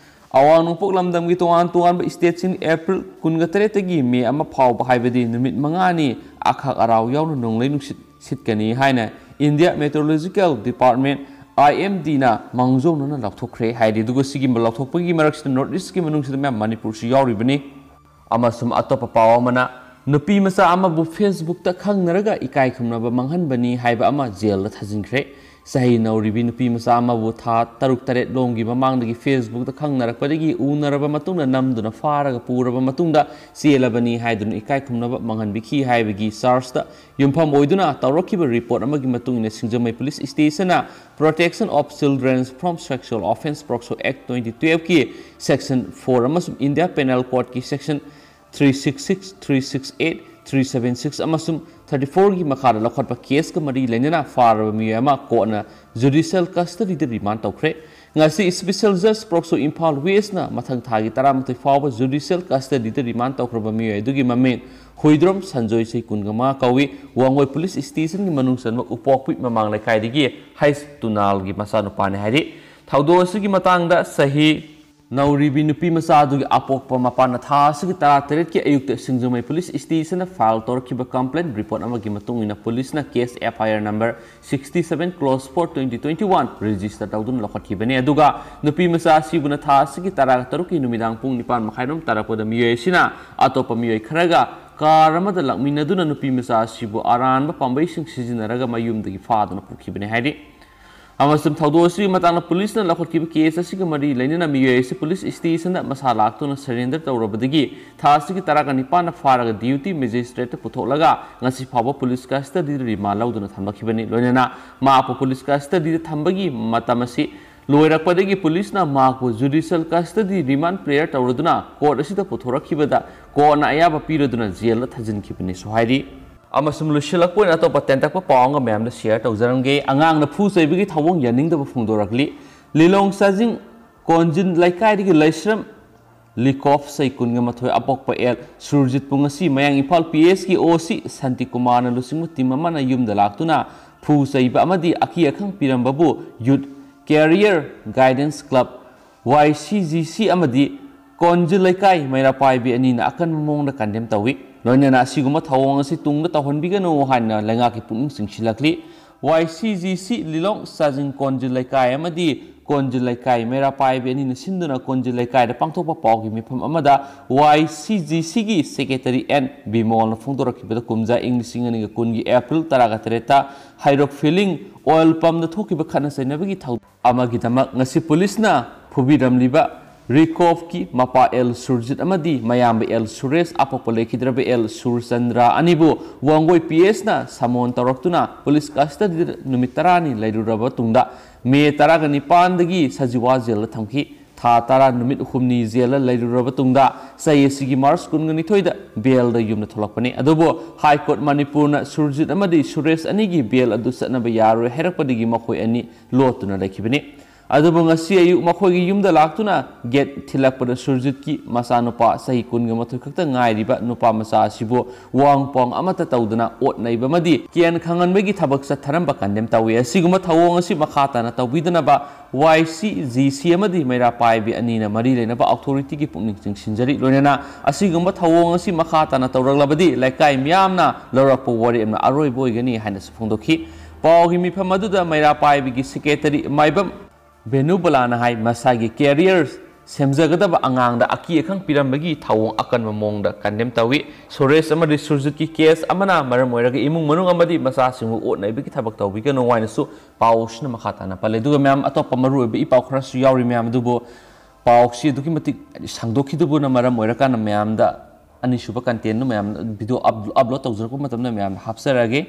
ꯑꯋꯥꯡ ꯅꯣꯡꯄꯣꯛ ꯂꯝꯗꯝꯒꯤ ꯇꯣꯉꯥꯟ ꯇꯣꯉꯥꯟꯕ stateꯁꯤꯡ April ꯀꯨꯟꯒ ꯇꯔꯦꯠꯇꯒꯤ May ꯑꯃ ꯐꯥꯎꯕ, ꯍꯥꯏꯕꯗꯤ ꯅꯨꯃꯤꯠ ꯃꯉꯥꯅꯤ, ꯑꯈꯥꯛ ꯑꯔꯥꯎ ꯌꯥꯎꯅ ꯅꯣꯡꯂꯩ ꯅꯨꯡꯁꯤꯠ ꯁꯤꯠꯀꯅꯤ ꯍꯥꯏꯅ India Meteorological Department, IMDꯅ ꯃꯥꯡꯖꯧꯅꯅ ꯂꯥꯎꯊꯣꯛꯈ꯭ꯔꯦ ꯍꯥꯏꯔꯤ꯫ ꯑꯗꯨꯒ ꯁꯤꯒꯤ ꯂꯥꯎꯊꯣꯛꯄꯒꯤ ꯃꯔꯛꯁꯤꯗ North Eastꯀꯤ ꯃꯅꯨꯡꯁꯤꯗ ꯃꯌꯥꯝ ꯃꯅꯤꯄꯨꯔꯁꯨ ꯌꯥꯎꯔꯤꯕꯅꯤ꯫ ꯑꯃꯁꯨꯡ ꯑꯇꯣꯞꯄ ꯄꯥꯎ ꯑꯃꯅ, ꯅꯨꯄꯤ ꯃꯆꯥ ꯑꯃꯕꯨ Facebookꯇ ꯈꯪꯅꯔꯒ ꯏꯀꯥꯏ ꯈꯨꯝꯅꯕ ꯃꯥꯡꯍꯟꯕꯅꯤ ꯍꯥꯏꯕ ꯑꯃ ꯖꯦꯜꯗ ꯊꯥꯖꯤꯟꯈ꯭ꯔꯦ꯫ ꯆꯍꯤ ꯅꯧꯔꯤꯕꯤ ꯅꯨꯄꯤ ꯃꯆꯥ ꯑꯃꯕꯨ ꯊꯥ ꯇꯔꯨꯛ ꯇꯔꯦꯠ ꯂꯣꯝꯒꯤ ꯃꯃꯥꯡꯗꯒꯤ Facebook ꯇ ꯈꯪꯅꯔꯛꯄꯗꯒꯤ ꯎꯅꯔꯕ ꯃꯇꯨꯡꯗ ꯅꯝꯗꯨꯅ ꯐꯥꯔꯒ ꯄꯨꯔꯕ ꯃꯇꯨꯡꯗ ꯆꯦꯜꯂꯕꯅꯤ ꯍꯥꯏꯗꯨꯅ ꯏꯀꯥꯏ ꯈꯨꯝꯅꯕ ꯃꯥꯡꯍꯟꯕꯤꯈꯤ ꯍꯥꯏꯕꯒꯤ charge ꯇ ꯌꯨꯝꯐꯝ ꯑꯣꯏꯗꯨꯅ ꯇꯧꯔꯛꯈꯤꯕ report ꯑꯃꯒꯤ ꯃꯇꯨꯡ ꯏꯟꯅ ꯁꯤꯡꯖꯃꯩ Police Station ꯅ Protection of Children from Sexual Offence POCSO Act twenty twelve ꯀꯤ section four ꯑꯃꯁꯨꯡ India Penal Code ꯀꯤ section three six six, three six eight, three seven six ꯑꯃꯁꯨꯡ thirty four ꯒꯤ ꯃꯈꯥꯗ ꯂꯧꯈꯠꯄ case ꯀ ꯃꯔꯤ ꯂꯩꯅꯅ ꯐꯥꯔꯕ ꯃꯤꯑꯣꯏ ꯑꯃ court ꯅ judicial custody ꯗ remand ꯇꯧꯈ꯭ꯔꯦ꯫ ꯉꯁꯤ Special Judge POCSO Imphal West ꯅ ꯃꯊꯪ ꯊꯥꯒꯤ ꯇꯔꯥꯃꯥꯊꯣꯏ ꯐꯥꯎꯕ judicial custody ꯗ remand ꯇꯧꯈ꯭ꯔꯕ ꯃꯤꯑꯣꯏ ꯑꯗꯨꯒꯤ ꯃꯃꯤꯡ ꯍꯨꯏꯗ꯭ꯔꯣꯝ ꯁꯟꯖꯣꯏ, ꯆꯍꯤ ꯀꯨꯟꯃꯉꯥ ꯀꯧꯏ꯫ ꯋꯥꯡꯒꯣꯏ Police Station ꯒꯤ ꯃꯅꯨꯡ ꯆꯟꯕ ꯎꯄꯣꯛꯄꯤ ꯃꯃꯥꯡ ꯂꯩꯀꯥꯏꯗꯒꯤ ꯍꯩꯁ ꯇꯨꯅꯥꯜꯒꯤ ꯃꯆꯥꯅꯨꯄꯥꯅꯤ ꯍꯥꯏꯔꯤ꯫ ꯊꯧꯗꯣꯛ ꯑꯁꯤꯒꯤ ꯃꯇꯥꯡꯗ ꯆꯍꯤ ꯅꯧꯔꯤꯕꯤ ꯅꯨꯄꯤ ꯃꯆꯥ ꯑꯗꯨꯒꯤ ꯑꯄꯣꯛꯄ ꯃꯄꯥꯅ ꯊꯥ ꯑꯁꯤꯒꯤ ꯇꯔꯥꯇꯔꯦꯠꯀꯤ ꯑꯌꯨꯛꯇ ꯁꯤꯡꯖꯃꯩ Police Station ꯗ file ꯇꯧꯔꯛꯈꯤꯕ complaint report ꯑꯃꯒꯤ ꯃꯇꯨꯡ ꯏꯟꯅ police ꯅ case F I R number sixty seven clause four twenty twenty one register ꯇꯧꯗꯨꯅ ꯂꯧꯈꯠꯈꯤꯕꯅꯤ꯫ ꯑꯗꯨꯒ ꯅꯨꯄꯤ ꯃꯆꯥ ꯑꯁꯤꯕꯨꯅ ꯊꯥ ꯑꯁꯤꯒꯤ ꯇꯔꯥꯇꯔꯨꯛꯀꯤ ꯅꯨꯃꯤꯗꯥꯡ ꯄꯨꯡ ꯅꯤꯄꯥꯟ ꯃꯈꯥꯏꯔꯣꯝ ꯇꯥꯔꯛꯄꯗ ꯃꯤꯑꯣꯏ ꯑꯁꯤꯅ ꯑꯇꯣꯞꯄ ꯃꯤꯑꯣꯏ ꯈꯔꯒ car ꯑꯃꯗ ꯂꯥꯛꯃꯤꯟꯅꯗꯨꯅ ꯅꯨꯄꯤ ꯃꯆꯥ ꯑꯁꯤꯕꯨ ꯑꯔꯥꯟꯕ ꯄꯥꯝꯕꯩꯁꯤꯡ ꯁꯤꯖꯤꯟꯅꯔꯒ ꯃꯌꯨꯝꯗꯒꯤ ꯐꯥꯗꯨꯅ ꯄꯨꯈꯤꯕꯅꯤ ꯍꯥꯏꯔꯤ꯫ ꯑꯃꯁꯨꯡ ꯊꯧꯗꯣꯛ ꯑꯁꯤꯒꯤ ꯃꯇꯥꯡꯗ police ꯅ ꯂꯧꯈꯠꯈꯤꯕ case ꯑꯁꯤꯒ ꯃꯔꯤ ꯂꯩꯅꯅ ꯃꯤꯑꯣꯏ ꯑꯁꯤ police station ꯗ ꯃꯁꯥ ꯂꯥꯛꯇꯨꯅ surrender ꯇꯧꯔꯕꯗꯒꯤ ꯊꯥ ꯑꯁꯤꯒꯤ ꯇꯔꯥꯒ ꯅꯤꯄꯥꯟꯗ ꯐꯥꯔꯒ duty magistrate ꯇ ꯄꯨꯊꯣꯛꯂꯒ ꯉꯁꯤ ꯐꯥꯎꯕ police custody ꯗ remand ꯂꯧꯗꯨꯅ ꯊꯝꯂꯛꯈꯤꯕꯅꯤ꯫ ꯂꯣꯏꯅꯅ ꯃꯍꯥꯛꯄꯨ police custody ꯗ ꯊꯝꯕꯒꯤ ꯃꯇꯝ ꯑꯁꯤ ꯂꯣꯏꯔꯛꯄꯗꯒꯤ police ꯅ ꯃꯍꯥꯛꯄꯨ judicial custody remand prayer ꯇꯧꯔꯗꯨꯅ court ꯑꯁꯤꯗ ꯄꯨꯊꯣꯔꯛꯈꯤꯕꯗ court ꯅ ꯑꯌꯥꯕ ꯄꯤꯔꯗꯨꯅ jail ꯗ ꯊꯥꯖꯤꯟꯈꯤꯕꯅꯤꯁꯨ ꯍꯥꯏꯔꯤ꯫ ꯑꯃꯁꯨꯡ ꯂꯣꯏꯁꯤꯜꯂꯛꯄ ꯑꯣꯏꯅ ꯑꯇꯣꯞꯄ ꯇꯦꯟꯇꯛꯄ ꯄꯥꯎ ꯑꯃꯒ ꯃꯌꯥꯝꯗ share ꯇꯧꯖꯔꯝꯒꯦ꯫ ꯑꯉꯥꯡꯅ ꯐꯨ ꯆꯩꯕꯒꯤ ꯊꯧꯑꯣꯡ ꯌꯥꯅꯤꯡꯗꯕ ꯐꯣꯡꯗꯣꯔꯛꯂꯤ꯫ ꯂꯤꯂꯣꯡ ꯆꯥꯖꯤꯡ ꯀꯣꯟꯖꯤꯟ ꯂꯩꯀꯥꯏꯗꯒꯤ ꯂꯩꯁ꯭ꯔꯝ ꯂꯤꯀꯣꯐ, ꯆꯍꯤ ꯀꯨꯟꯒ ꯃꯥꯊꯣꯏ, ꯑꯄꯣꯛꯄ ꯑꯦꯜ ꯁꯨꯔꯖꯤꯠꯄꯨ ꯉꯁꯤ ꯃꯌꯥꯡ ꯏꯝꯐꯥꯜ P S ꯀꯤ O C ꯁꯥꯟꯇꯤ ꯀꯨꯃꯥꯔꯅ ꯂꯨꯆꯤꯡꯕ team ꯑꯃꯅ ꯌꯨꯝꯗ ꯂꯥꯛꯇꯨꯅ ꯐꯨ ꯆꯩꯕ ꯑꯃꯗꯤ ꯑꯀꯤ ꯑꯈꯪ ꯄꯤꯔꯝꯕꯕꯨ Youth Career Guidance Club, Y C G C, ꯑꯃꯗꯤ ꯀꯣꯟꯖꯤꯜ ꯂꯩꯀꯥꯏ ꯃꯩꯔꯥ ꯄꯥꯏꯕꯤ ꯑꯅꯤꯅ ꯑꯀꯟꯕ ꯃꯑꯣꯡꯗ condemn ꯇꯧꯏ꯫ ꯂꯣꯏꯅꯅ ꯑꯁꯤꯒꯨꯝꯕ ꯊꯧꯑꯣꯡ ꯑꯁꯤ ꯇꯨꯡꯗ ꯇꯧꯍꯟꯕꯤꯒꯅꯨ ꯍꯥꯏꯅ ꯂꯩꯉꯥꯛꯀꯤ ꯄꯨꯛꯅꯤꯡ ꯆꯤꯡꯁꯤꯜꯂꯛꯂꯤ꯫ Y C G C ꯂꯤꯂꯣꯡ ꯆꯥꯖꯤꯡ ꯀꯣꯟꯖꯤꯜ ꯂꯩꯀꯥꯏ ꯑꯃꯗꯤ ꯀꯣꯟꯖꯤꯜ ꯂꯩꯀꯥꯏ ꯃꯩꯔꯥ ꯄꯥꯏꯕꯤ ꯑꯅꯤꯅ ꯁꯤꯟꯗꯨꯅ ꯀꯣꯟꯖꯤꯜ ꯂꯩꯀꯥꯏꯗ ꯄꯥꯡꯊꯣꯛꯄ ꯄꯥꯎꯒꯤ ꯃꯤꯐꯝ ꯑꯃꯗ ꯋꯥꯏ ꯁꯤ ꯖꯤ ꯁꯤꯒꯤ ꯁꯦꯀ꯭ꯔꯦꯇꯔꯤ ꯑꯦꯟ ꯕꯤꯃꯣꯜꯅ ꯐꯣꯡꯗꯣꯔꯛꯈꯤꯕꯗ, ꯀꯨꯝꯖꯥ ꯏꯪ ꯂꯤꯁꯤꯡ ꯑꯅꯤꯒ ꯀꯨꯟꯒꯤ ꯑꯦꯄ꯭ꯔꯤꯜ ꯇꯔꯥꯒ ꯇꯔꯦꯠꯇ ꯍꯩꯔꯣꯛ ꯐꯤꯂꯤꯡ ꯑꯣꯏꯜ ꯄꯝꯗ ꯊꯣꯛꯈꯤꯕ ꯈꯠꯅ ꯆꯩꯅꯕꯒꯤ ꯊꯧꯗꯣꯛ ꯑꯃꯒꯤꯗꯃꯛ ꯉꯁꯤ ꯄꯨꯂꯤꯁꯅ ꯐꯨꯕꯤꯔꯝꯂꯤꯕ ꯔꯤꯀꯣꯐꯀꯤ ꯃꯄꯥ ꯑꯦꯜ ꯁꯨꯔꯖꯤꯠ ꯑꯃꯗꯤ ꯃꯌꯥꯝꯕ ꯑꯦꯜ ꯁꯨꯔꯦꯁ, ꯑꯄꯣꯛꯄ ꯂꯩꯈꯤꯗ꯭ꯔꯕ ꯑꯦꯜ ꯁꯨꯔꯆꯟꯗ꯭ꯔ ꯑꯅꯤꯕꯨ ꯋꯥꯡꯒꯣꯏ ꯄꯤ ꯑꯦꯁꯅ ꯁꯃꯣꯟ ꯇꯧꯔꯛꯇꯨꯅ ꯄꯨꯂꯤꯁ ꯀꯁꯇꯗꯤꯗ ꯅꯨꯃꯤꯠ ꯇꯔꯥꯅꯤ ꯂꯩꯔꯨꯔꯕ ꯇꯨꯡꯗ, ꯃꯦ ꯇꯔꯥꯒ ꯅꯤꯄꯥꯟꯗꯒꯤ ꯁꯖꯤꯋꯥ ꯖꯦꯜꯗ ꯊꯝꯈꯤ꯫ ꯊꯥ ꯇꯔꯥ ꯅꯨꯃꯤꯠ ꯍꯨꯝꯅꯤ ꯖꯦꯜꯗ ꯂꯩꯔꯨꯔꯕ ꯇꯨꯡꯗ, ꯆꯍꯤ ꯑꯁꯤꯒꯤ ꯃꯥꯔꯆ ꯀꯨꯟꯒ ꯅꯤꯊꯣꯏꯗ ꯕꯦꯜꯗ ꯌꯨꯝꯗ ꯊꯣꯛꯂꯛꯄꯅꯤ꯫ ꯑꯗꯨꯕꯨ ꯍꯥꯏ ꯀꯣꯔꯠ ꯃꯅꯤꯄꯨꯔꯅ ꯁꯨꯔꯖꯤꯠ ꯑꯃꯗꯤ ꯁꯨꯔꯦꯁ ꯑꯅꯤꯒꯤ ꯕꯦꯜ ꯑꯗꯨ ꯆꯠꯅꯕ ꯌꯥꯔꯣꯏ ꯍꯥꯏꯔꯛꯄꯗꯒꯤ ꯃꯈꯣꯏ ꯑꯅꯤ ꯂꯣꯠꯇꯨꯅ ꯂꯩꯈꯤꯕꯅꯤ꯫ ꯑꯗꯨꯕꯨ ꯉꯁꯤ ꯑꯌꯨꯛ ꯃꯈꯣꯏꯒꯤ ꯌꯨꯝꯗ ꯂꯥꯛꯇꯨꯅ ꯒꯦꯠ ꯊꯤꯜꯂꯛꯄꯗ ꯁꯨꯔꯖꯤꯠꯀꯤ ꯃꯆꯥꯅꯨꯄꯥ ꯆꯍꯤ ꯀꯨꯟꯒ ꯃꯥꯊꯣꯏ ꯈꯛꯇ ꯉꯥꯏꯔꯤꯕ ꯅꯨꯄꯥ ꯃꯆꯥ ꯑꯁꯤꯕꯨ ꯋꯥꯡ ꯄꯥꯎꯡ ꯑꯃꯠꯇ ꯇꯧꯗꯅ ꯑꯣꯠ ꯅꯩꯕ ꯑꯃꯗꯤ ꯀꯤꯌꯥꯟ ꯈꯪꯍꯟꯕꯒꯤ ꯊꯕꯛ ꯆꯠꯊꯔꯝꯕ ꯀꯟꯗꯦꯝ ꯇꯧꯏ꯫ ꯑꯁꯤꯒꯨꯝꯕ ꯊꯧꯑꯣꯡ ꯑꯁꯤ ꯃꯈꯥ ꯇꯥꯅ ꯇꯧꯕꯤꯗꯅꯕ ꯋꯥꯏ ꯁꯤ ꯖꯤ ꯁꯤ ꯑꯃꯗꯤ ꯃꯩꯔꯥ ꯄꯥꯏꯕꯤ ꯑꯅꯤꯅ ꯃꯔꯤ ꯂꯩꯅꯕ ꯑꯣꯊꯣꯔꯤꯇꯤꯒꯤ ꯄꯨꯛꯅꯤꯡ ꯆꯤꯡꯁꯤꯟꯖꯔꯤ꯫ ꯂꯣꯏꯅꯅ ꯑꯁꯤꯒꯨꯝꯕ ꯊꯧꯑꯣꯡ ꯑꯁꯤ ꯃꯈꯥ ꯇꯥꯅ ꯇꯧꯔꯛꯂꯕꯗꯤ ꯂꯩꯀꯥꯏ ꯃꯤꯌꯥꯝꯅ ꯂꯧꯔꯛꯄ ꯋꯥꯔꯦꯞꯅ ꯑꯔꯣꯏꯕ ꯑꯣꯏꯒꯅꯤ ꯍꯥꯏꯅꯁꯨ ꯐꯣꯡꯗꯣꯛꯈꯤ꯫ ꯄꯥꯎꯒꯤ ꯃꯤꯐꯝ ꯑꯗꯨꯗ ꯃꯩꯔꯥ ꯄꯥꯏꯕꯤꯒꯤ ꯁꯦꯀ꯭ꯔꯦꯇꯔꯤ ꯃꯥꯏꯕꯝ ꯕꯦꯅꯨꯕꯂꯥꯅ ꯍꯥꯏ, ꯃꯁꯥꯒꯤ ꯀꯦꯔꯤꯌꯔ ꯁꯦꯝꯖꯒꯗꯕ ꯑꯉꯥꯡꯗ ꯑꯀꯤ ꯑꯈꯪ ꯄꯤꯔꯝꯕꯒꯤ ꯊꯧꯑꯣꯡ ꯑꯀꯟꯕ ꯃꯑꯣꯡꯗ ꯀꯟꯗꯦꯝ ꯇꯧꯏ꯫ ꯁꯨꯔꯦꯁ ꯑꯃꯗꯤ ꯁꯨꯔꯖꯤꯠꯀꯤ ꯀꯦꯁ ꯑꯃꯅ ꯃꯔꯝ ꯑꯣꯏꯔꯒ ꯏꯃꯨꯡ ꯃꯅꯨꯡ ꯑꯃꯗꯤ ꯃꯆꯥꯁꯤꯡꯕꯨ ꯑꯣꯠ ꯅꯩꯕꯒꯤ ꯊꯕꯛ ꯇꯧꯕꯤꯒꯅꯨ ꯍꯥꯏꯅꯁꯨ ꯄꯥꯎꯁꯤꯅ ꯃꯈꯥ ꯇꯥꯅ ꯄꯜꯂꯤ꯫ ꯑꯗꯨꯒ ꯃꯌꯥꯝ, ꯑꯇꯣꯞꯄ ꯃꯔꯨꯑꯣꯏꯕ ꯏ ꯄꯥꯎ ꯈꯔꯁꯨ ꯌꯥꯎꯔꯤ ꯃꯌꯥꯝ, ꯑꯗꯨꯕꯨ ꯄꯥꯎꯁꯤ ꯑꯗꯨꯛꯀꯤ ꯃꯇꯤꯛ ꯁꯥꯡꯗꯣꯛꯈꯤꯗꯕꯅ ꯃꯔꯝ ꯑꯣꯏꯔꯀꯥꯟꯗ ꯃꯌꯥꯝꯗ ꯑꯅꯤꯁꯨꯕ ꯀꯟꯇꯦꯟꯗꯨ ꯃꯌꯥꯝ ꯚꯤꯗꯤꯑꯣ ꯑꯞ-, ꯑꯞꯂꯣꯗ ꯇꯧꯖꯔꯛꯄ ꯃꯇꯝꯗ ꯃꯌꯥꯝꯗ ꯍꯥꯞꯆꯔꯛꯑꯒꯦ꯫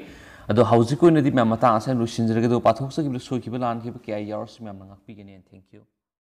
ꯑꯗꯣ ꯍꯧꯖꯤꯛꯀꯤ ꯑꯣꯏꯅꯗꯤ ꯃꯌꯥꯝ ꯃꯇꯥꯡ ꯑꯁꯤꯗ ꯂꯣꯏꯁꯤꯟꯖꯔꯒꯦ꯫ ꯑꯗꯨꯒ ꯄꯥꯊꯣꯛꯆꯈꯤꯕꯗ ꯁꯣꯏꯈꯤꯕ ꯂꯥꯟꯈꯤꯕ ꯀꯌꯥ ꯌꯥꯎꯔꯁꯨ ꯃꯌꯥꯝꯅ ꯉꯥꯛꯄꯤꯒꯅꯤ꯫ Thank you꯫